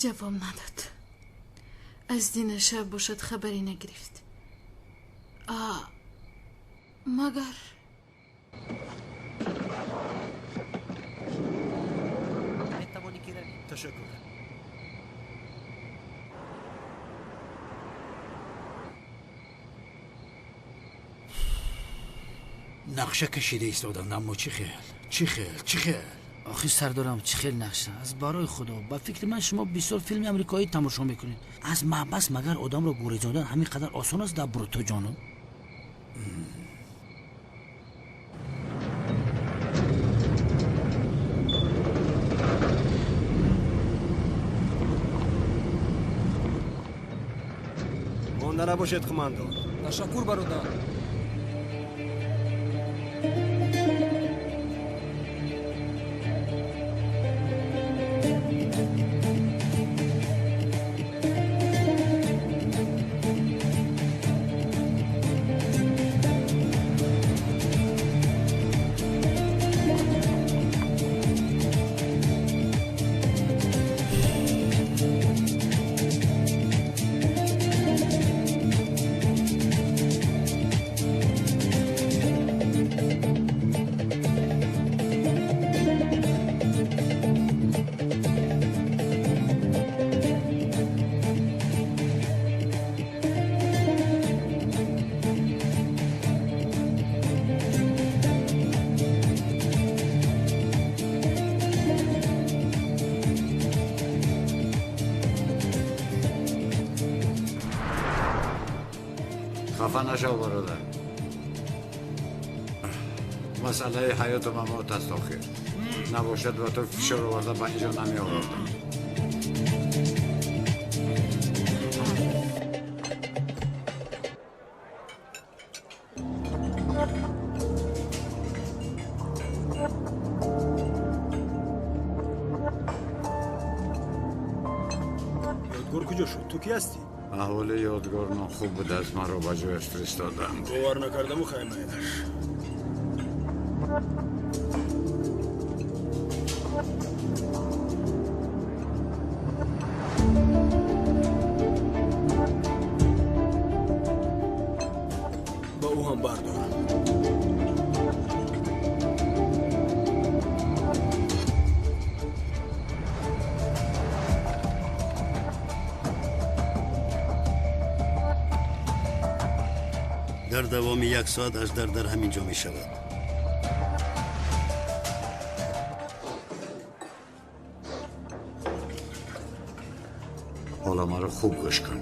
Ҷавоб надод. Аз дина шаб бошад хабаре нагирифт. Магар Ташаккур. Нақша кашида истоданд, аммо чӣ хел, чӣ хел, чӣ хел? Охир сардорам, чӣ хел нақша аз барои худо. Ба фикри ман шумо бисёр филми амрикоӣ тамошо мекунед. Аз маҳбас магар одамро гурезондан ҳамин қадар осон аст, дар бруто ҷонум? Шарманда набошед, қумандон. Ташаккур, бародар. Хафа нашав, бародар. Масъалаи ҳаёту мамот аст охир. Набошад, ба ту фишор оварда ба инҷо намеовардам. Ёдгор куҷо шуд? Ту кӣ ҳастӣ? Аҳволи Ёдгор нохуб будааст, маро ба ҷояш фиристоданд. Бовар накардаму хаймаедаш. Ба ӯ ҳам бардор. Дар давоми як соат аждар дар ҳамин ҷо мешавад. Ҳоло маро хуб гӯш кун.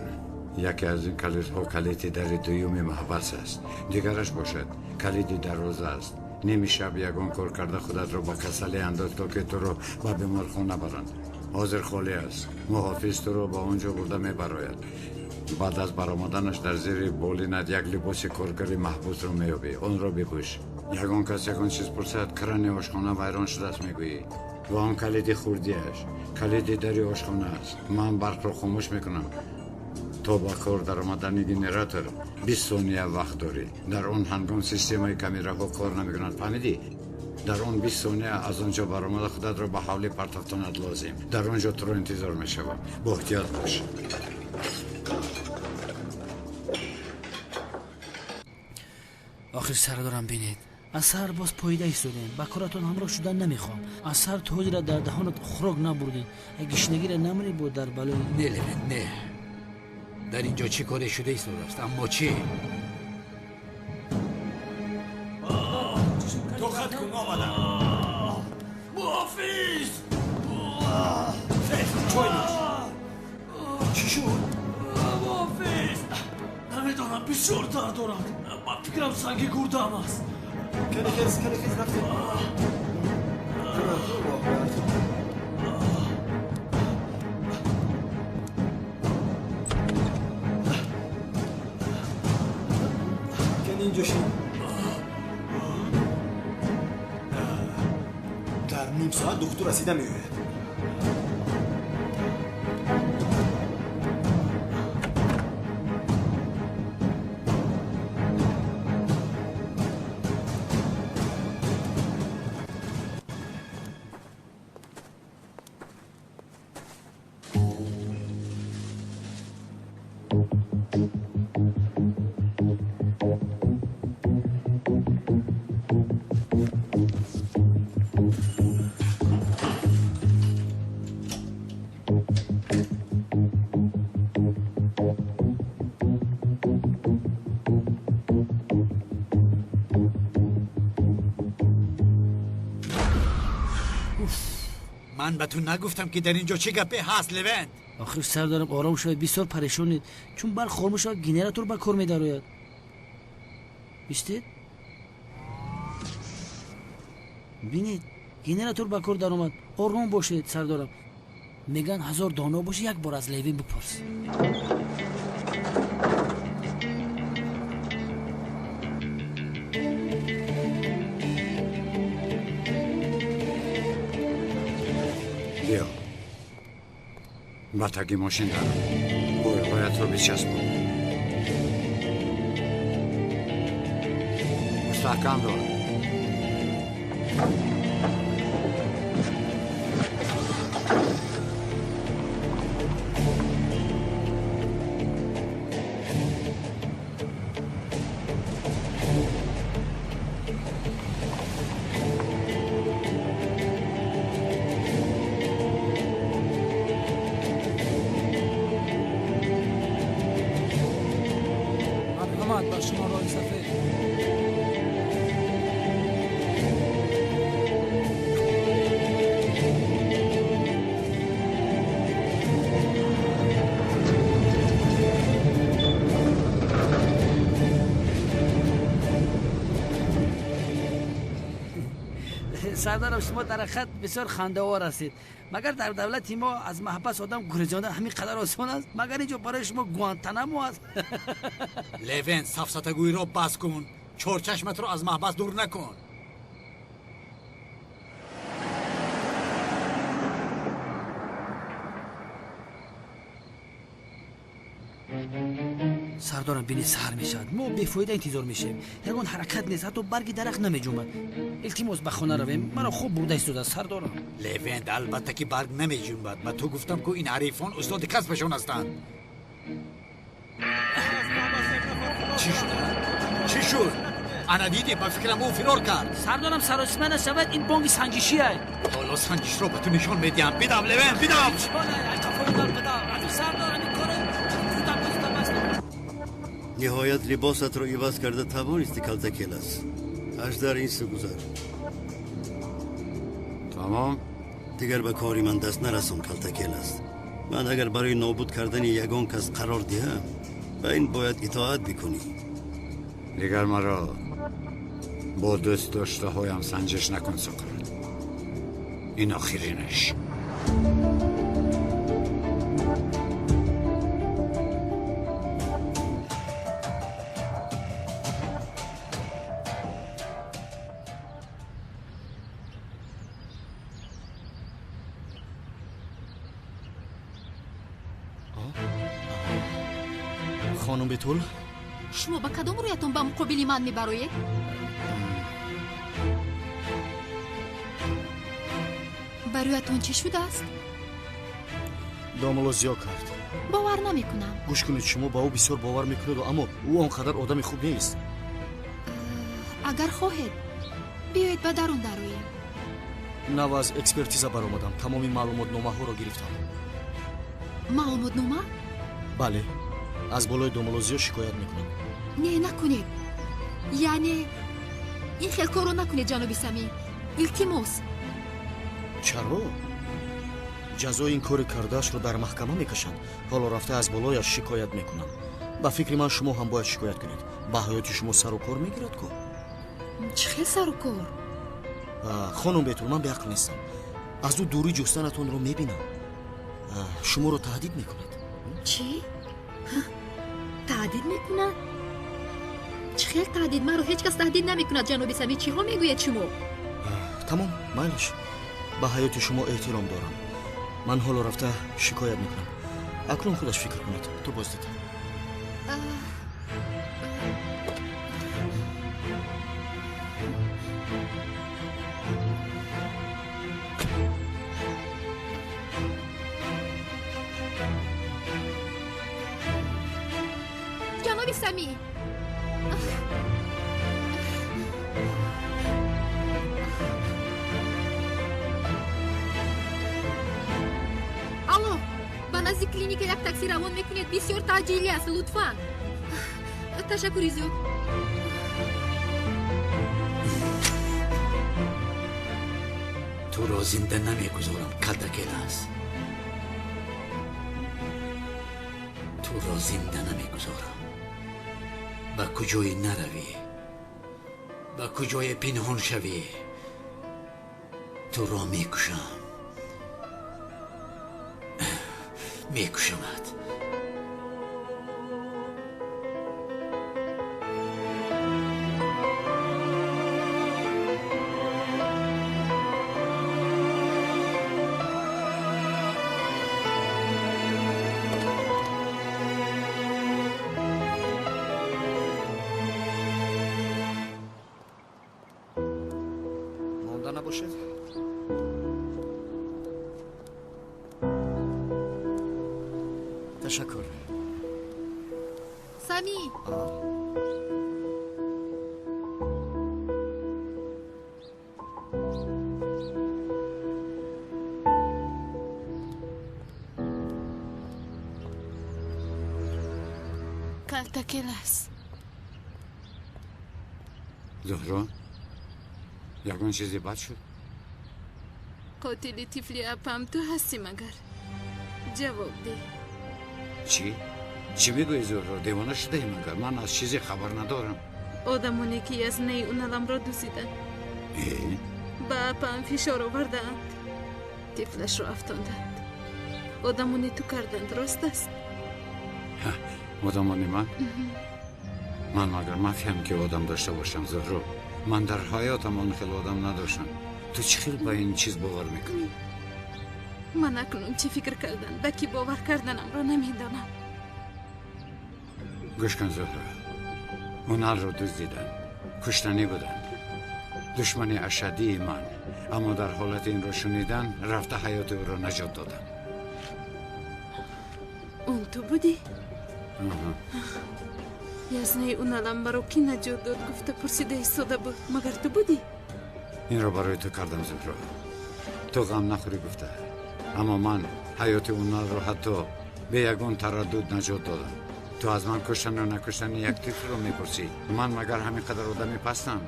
Яке аз ин калидҳо калиди дари дуюми маҳбас аст, дигараш бошад калиди дарвоза аст. Ними шаб ягон кор карда худатро ба касалӣ андоз, то ки туро ба беморхона баранд. Ҳозир холӣ аст. Муҳофиз туро ба он ҷо бурда мебарояд. Баъд аз баромаданаш дар зери болинат як либоси коргари маҳбусро меёбӣ. Онро бипӯш. Ягон кас ягон чиз пурсад, крани ошхона вайрон шудааст мегӯӣ. Ва он калиди хурдиаш калиди дари ошхона аст. Ман барқро хомӯш мекунам. То ба кор даромадани генератор 20 сония вақт дорӣ. Дар он ҳангом системаи камераҳо кор намекунад, фаҳмидӣ? Дар он 20 сония аз он ҷо баромада худатро ба ҳавлӣ партофтанат лозим. Дар он ҷо туро интизор мешавам. Бо эҳтиёт бош. Охир сардорам, бинед, аз сар боз поида истодем. Ба коратон ҳамроҳ шудан намехоҳам. Аз сар тоҷира дар даҳонат хӯрок набурдед. Гишнагира намрӣ бо дар балои. Не, Левент, не. Дар ин ҷо чӣ коре шуда истодааст? Аммо чӣ? Тоқат кун, омадам. Муҳофиз! Чой нӯш. Чӣ шуд? Муҳофиз! Намедонам, бисёр дард дорад. Ба фикрам, санги гурдаам аст. Кане хез, кане хез, рафтем. Кани инҷо шин. Дар ним соат духтур расида меояд. Ман ба ту нагуфтам, ки дар ин ҷо чӣ гапе ҳаст, Левент? Охир сардарам, ором шавед, бисёр парешонед. Чун барқ хомӯш шавад, генератор ба кор медарояд. Бистед, бинед, генератор ба кор даромад. Ором бошед, сардорам. Меган, ҳазор доно бошӣ, як бор аз Левин бипурс. Ба таги мошин даро. Бойҳоятро бичаспон. Мустаҳкам дор. Сардарам, шумо дар ҳақиқат бисёр хандаовар ҳастед. Магар дар давлати мо аз маҳбас одам гурезондан ҳамин қадар осон аст? Магар инҷо барои шумо Гуантанамо аст? Левен, сафсатагӯиро бас кун. Чорчашматро аз маҳбас дур накун. Сардорам, бини саҳар мешавад. Мо бефоида интизор мешавем. Ягон ҳаракат нест, ҳатто барги дарахт намеҷунбад. Илтимос, ба хона равем. Маро хоб бурда истодааст, сардорам. Левент, албатта ки барг намеҷунбад. Ба ту гуфтам ку ин ҳарифон устоди касбашон ҳастанд. Чӣ шуд? Чӣ шуд? Ана дидӣ, ба фикрам ӯ фирор кард. Сардорам, саросима нашавад, ин бонги санҷишиай. Ҳоло санҷишро ба ту нишон медиҳам. Бидав, Левент, бидав! Сардорам, ин коро ниҳоят либосатро иваз карда тавонисти, Калтакелас. Аждар, ин су гузар. Тамом. Дигар ба кори ман даст нарасон, Калтакелас. Ман агар барои нобуд кардани ягон кас қарор диҳам, ба ин бояд итоат бикунӣ. Дигар маро бо дӯст доштаҳоям санҷиш накун, Суқрот. Ин охиринаш. Хонум Бетул, шумо ба кадом рӯятон ба муқобили ман мебароед? Ба рӯятон чӣ шудааст? Домулло зиё кард. Бовар намекунам. Гӯш кунед, шумо ба ӯ бисёр бовар мекунед, аммо ӯ он қадар одами хуб нест. Агар хоҳед, биёед ба дарун дароем. Нав аз экспертиза баромадам, тамоми маълумотномаҳоро гирифтам. Маълумотнома? Бале, аз болои домулло зиё шикоят мекунам. Не, накунед. Яъне ин хел корро накунед, ҷаноби Самӣ. Илтимос. Чаро? Ҷазои ин кори кардаашро дар маҳкама мекашанд. Ҳоло рафта аз болояш шикоят мекунам. Ба фикри ман шумо ҳам бояд шикоят кунед. Ба ҳаёти шумо сару кор мегирад ку? Чӣ хел сару кор? Хонум Бетул, ман беақл нестам. Аз ӯ дурӣ ҷустанатонро мебинам. Шуморо таҳдид мекунад. Чӣ? Таҳдид мекунад? Чӣ хел таҳдид? Маро ҳеҷ кас таҳдид намекунад, ҷаноби Самӣ. Чиҳо мегӯед шумо? Тамом, майлаш. Ба ҳаёти шумо эҳтиром дорам. Ман ҳоло рафта шикоят мекунам. Акнун худаш фикр кунад. Ту боз дида. Ҷаноби Самӣ, алло, ба назди клиника як такси равон мекунед. Бисёр таъҷилӣ аст, лутфан. Ташаккури зиёд. Туро зинда намегузорам, Калтакелас. Туро зинда намегузорам. Ба куҷое наравӣ, ба куҷое пинҳон шавӣ, туро мекушам, мекушамат. Бошед. Ташаккур. Сами! Калтакелас. Зуҳро, ягон чизе бад шуд? Қотили тифли апам ту ҳастӣ магар? Ҷавоб деҳ. Чӣ? Чӣ мегӯӣ, Зуҳро? Девона шудаӣ магар? Ман аз чизе хабар надорам. Одамоне ки язнаи уналамро дузиданд, ба апам фишор овардаанд, тифлашро афтонданд. Одамони ту карданд, рост аст? Одамони ман? Ман магар мафиям ки одам дошта бошам, Зуҳро? Ман дар ҳаётам он хел одам надоштам. Ту чӣ хел ба ин чиз бовар мекунӣ? Ман акнун чӣ фикр кардан, ба кӣ бовар карданамро намедонам. Гӯш кун, Зуҳро, Уналро дуздиданд, куштанӣ буданд, душмани ашаддии ман. Аммо дар ҳолати инро шунидан рафта ҳаёти ӯро наҷот додам. Он ту будӣ? Язнаи уналам маро кӣ наҷот дод гуфта пурсида истода буд. Магар ту будӣ? Инро барои ту кардам, Зуҳро, ту ғам нахӯрӣ гуфта. Аммо ман ҳаёти уналро ҳатто бе ягон тараддуд наҷот додам. Ту аз ман куштану накуштани як тифлро мепурсӣ. Ман магар ҳамин қадар одами пастам?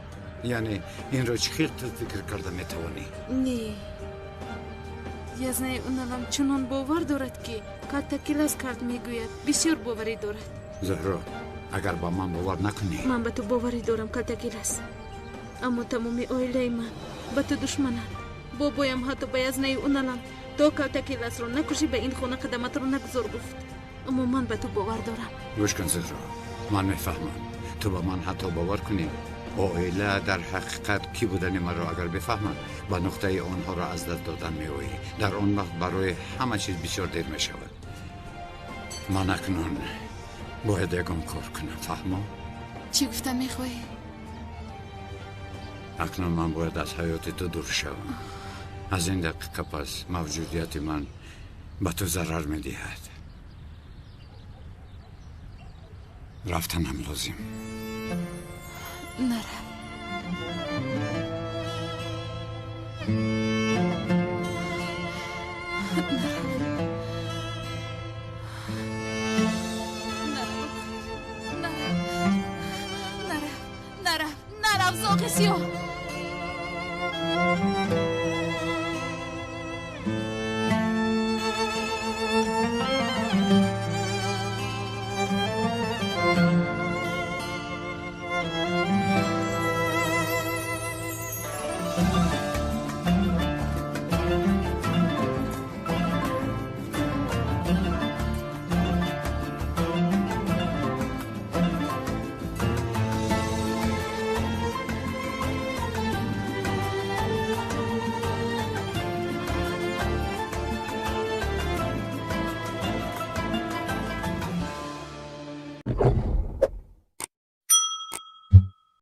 Яъне инро чӣ хел ту фикр карда метавонӣ? Не, язнаи уналам чунон бовар дорад, ки калтакелас кард мегӯяд. Бисёр боварӣ дорад. Зуҳро, агар ба ман бовар накунӣ. Ман ба ту боварӣ дорам, Калтакелас, аммо тамоми оилаи ман ба ту душмананд. Бобоям ҳатто ба язнаи уналам то Калтакеласро накушӣ, ба ин хона қадаматро нагузор гуфт. Аммо ман ба ту бовар дорам. Гӯш кун, Зуҳро, ман мефаҳмам ту ба ман ҳатто бовар кунӣ. Оила дар ҳақиқат кӣ будани маро агар бифаҳманд, ба нуқтаи онҳоро аз даст додан меоӣ. Дар он вақт барои ҳама чиз бисёр дер мешавад. Ман акнун бояд ягон кор кунам, фаҳмо? Чӣ гуфта мехоҳӣ? Акнун ман бояд аз ҳаёти ту дур шавам. Аз ин дақиқа пас мавҷудияти ман ба ту зарар медиҳад. Рафтанам лозим. Нарав. Нарав, нарав, нарав, нарав, зоғи сиёҳ.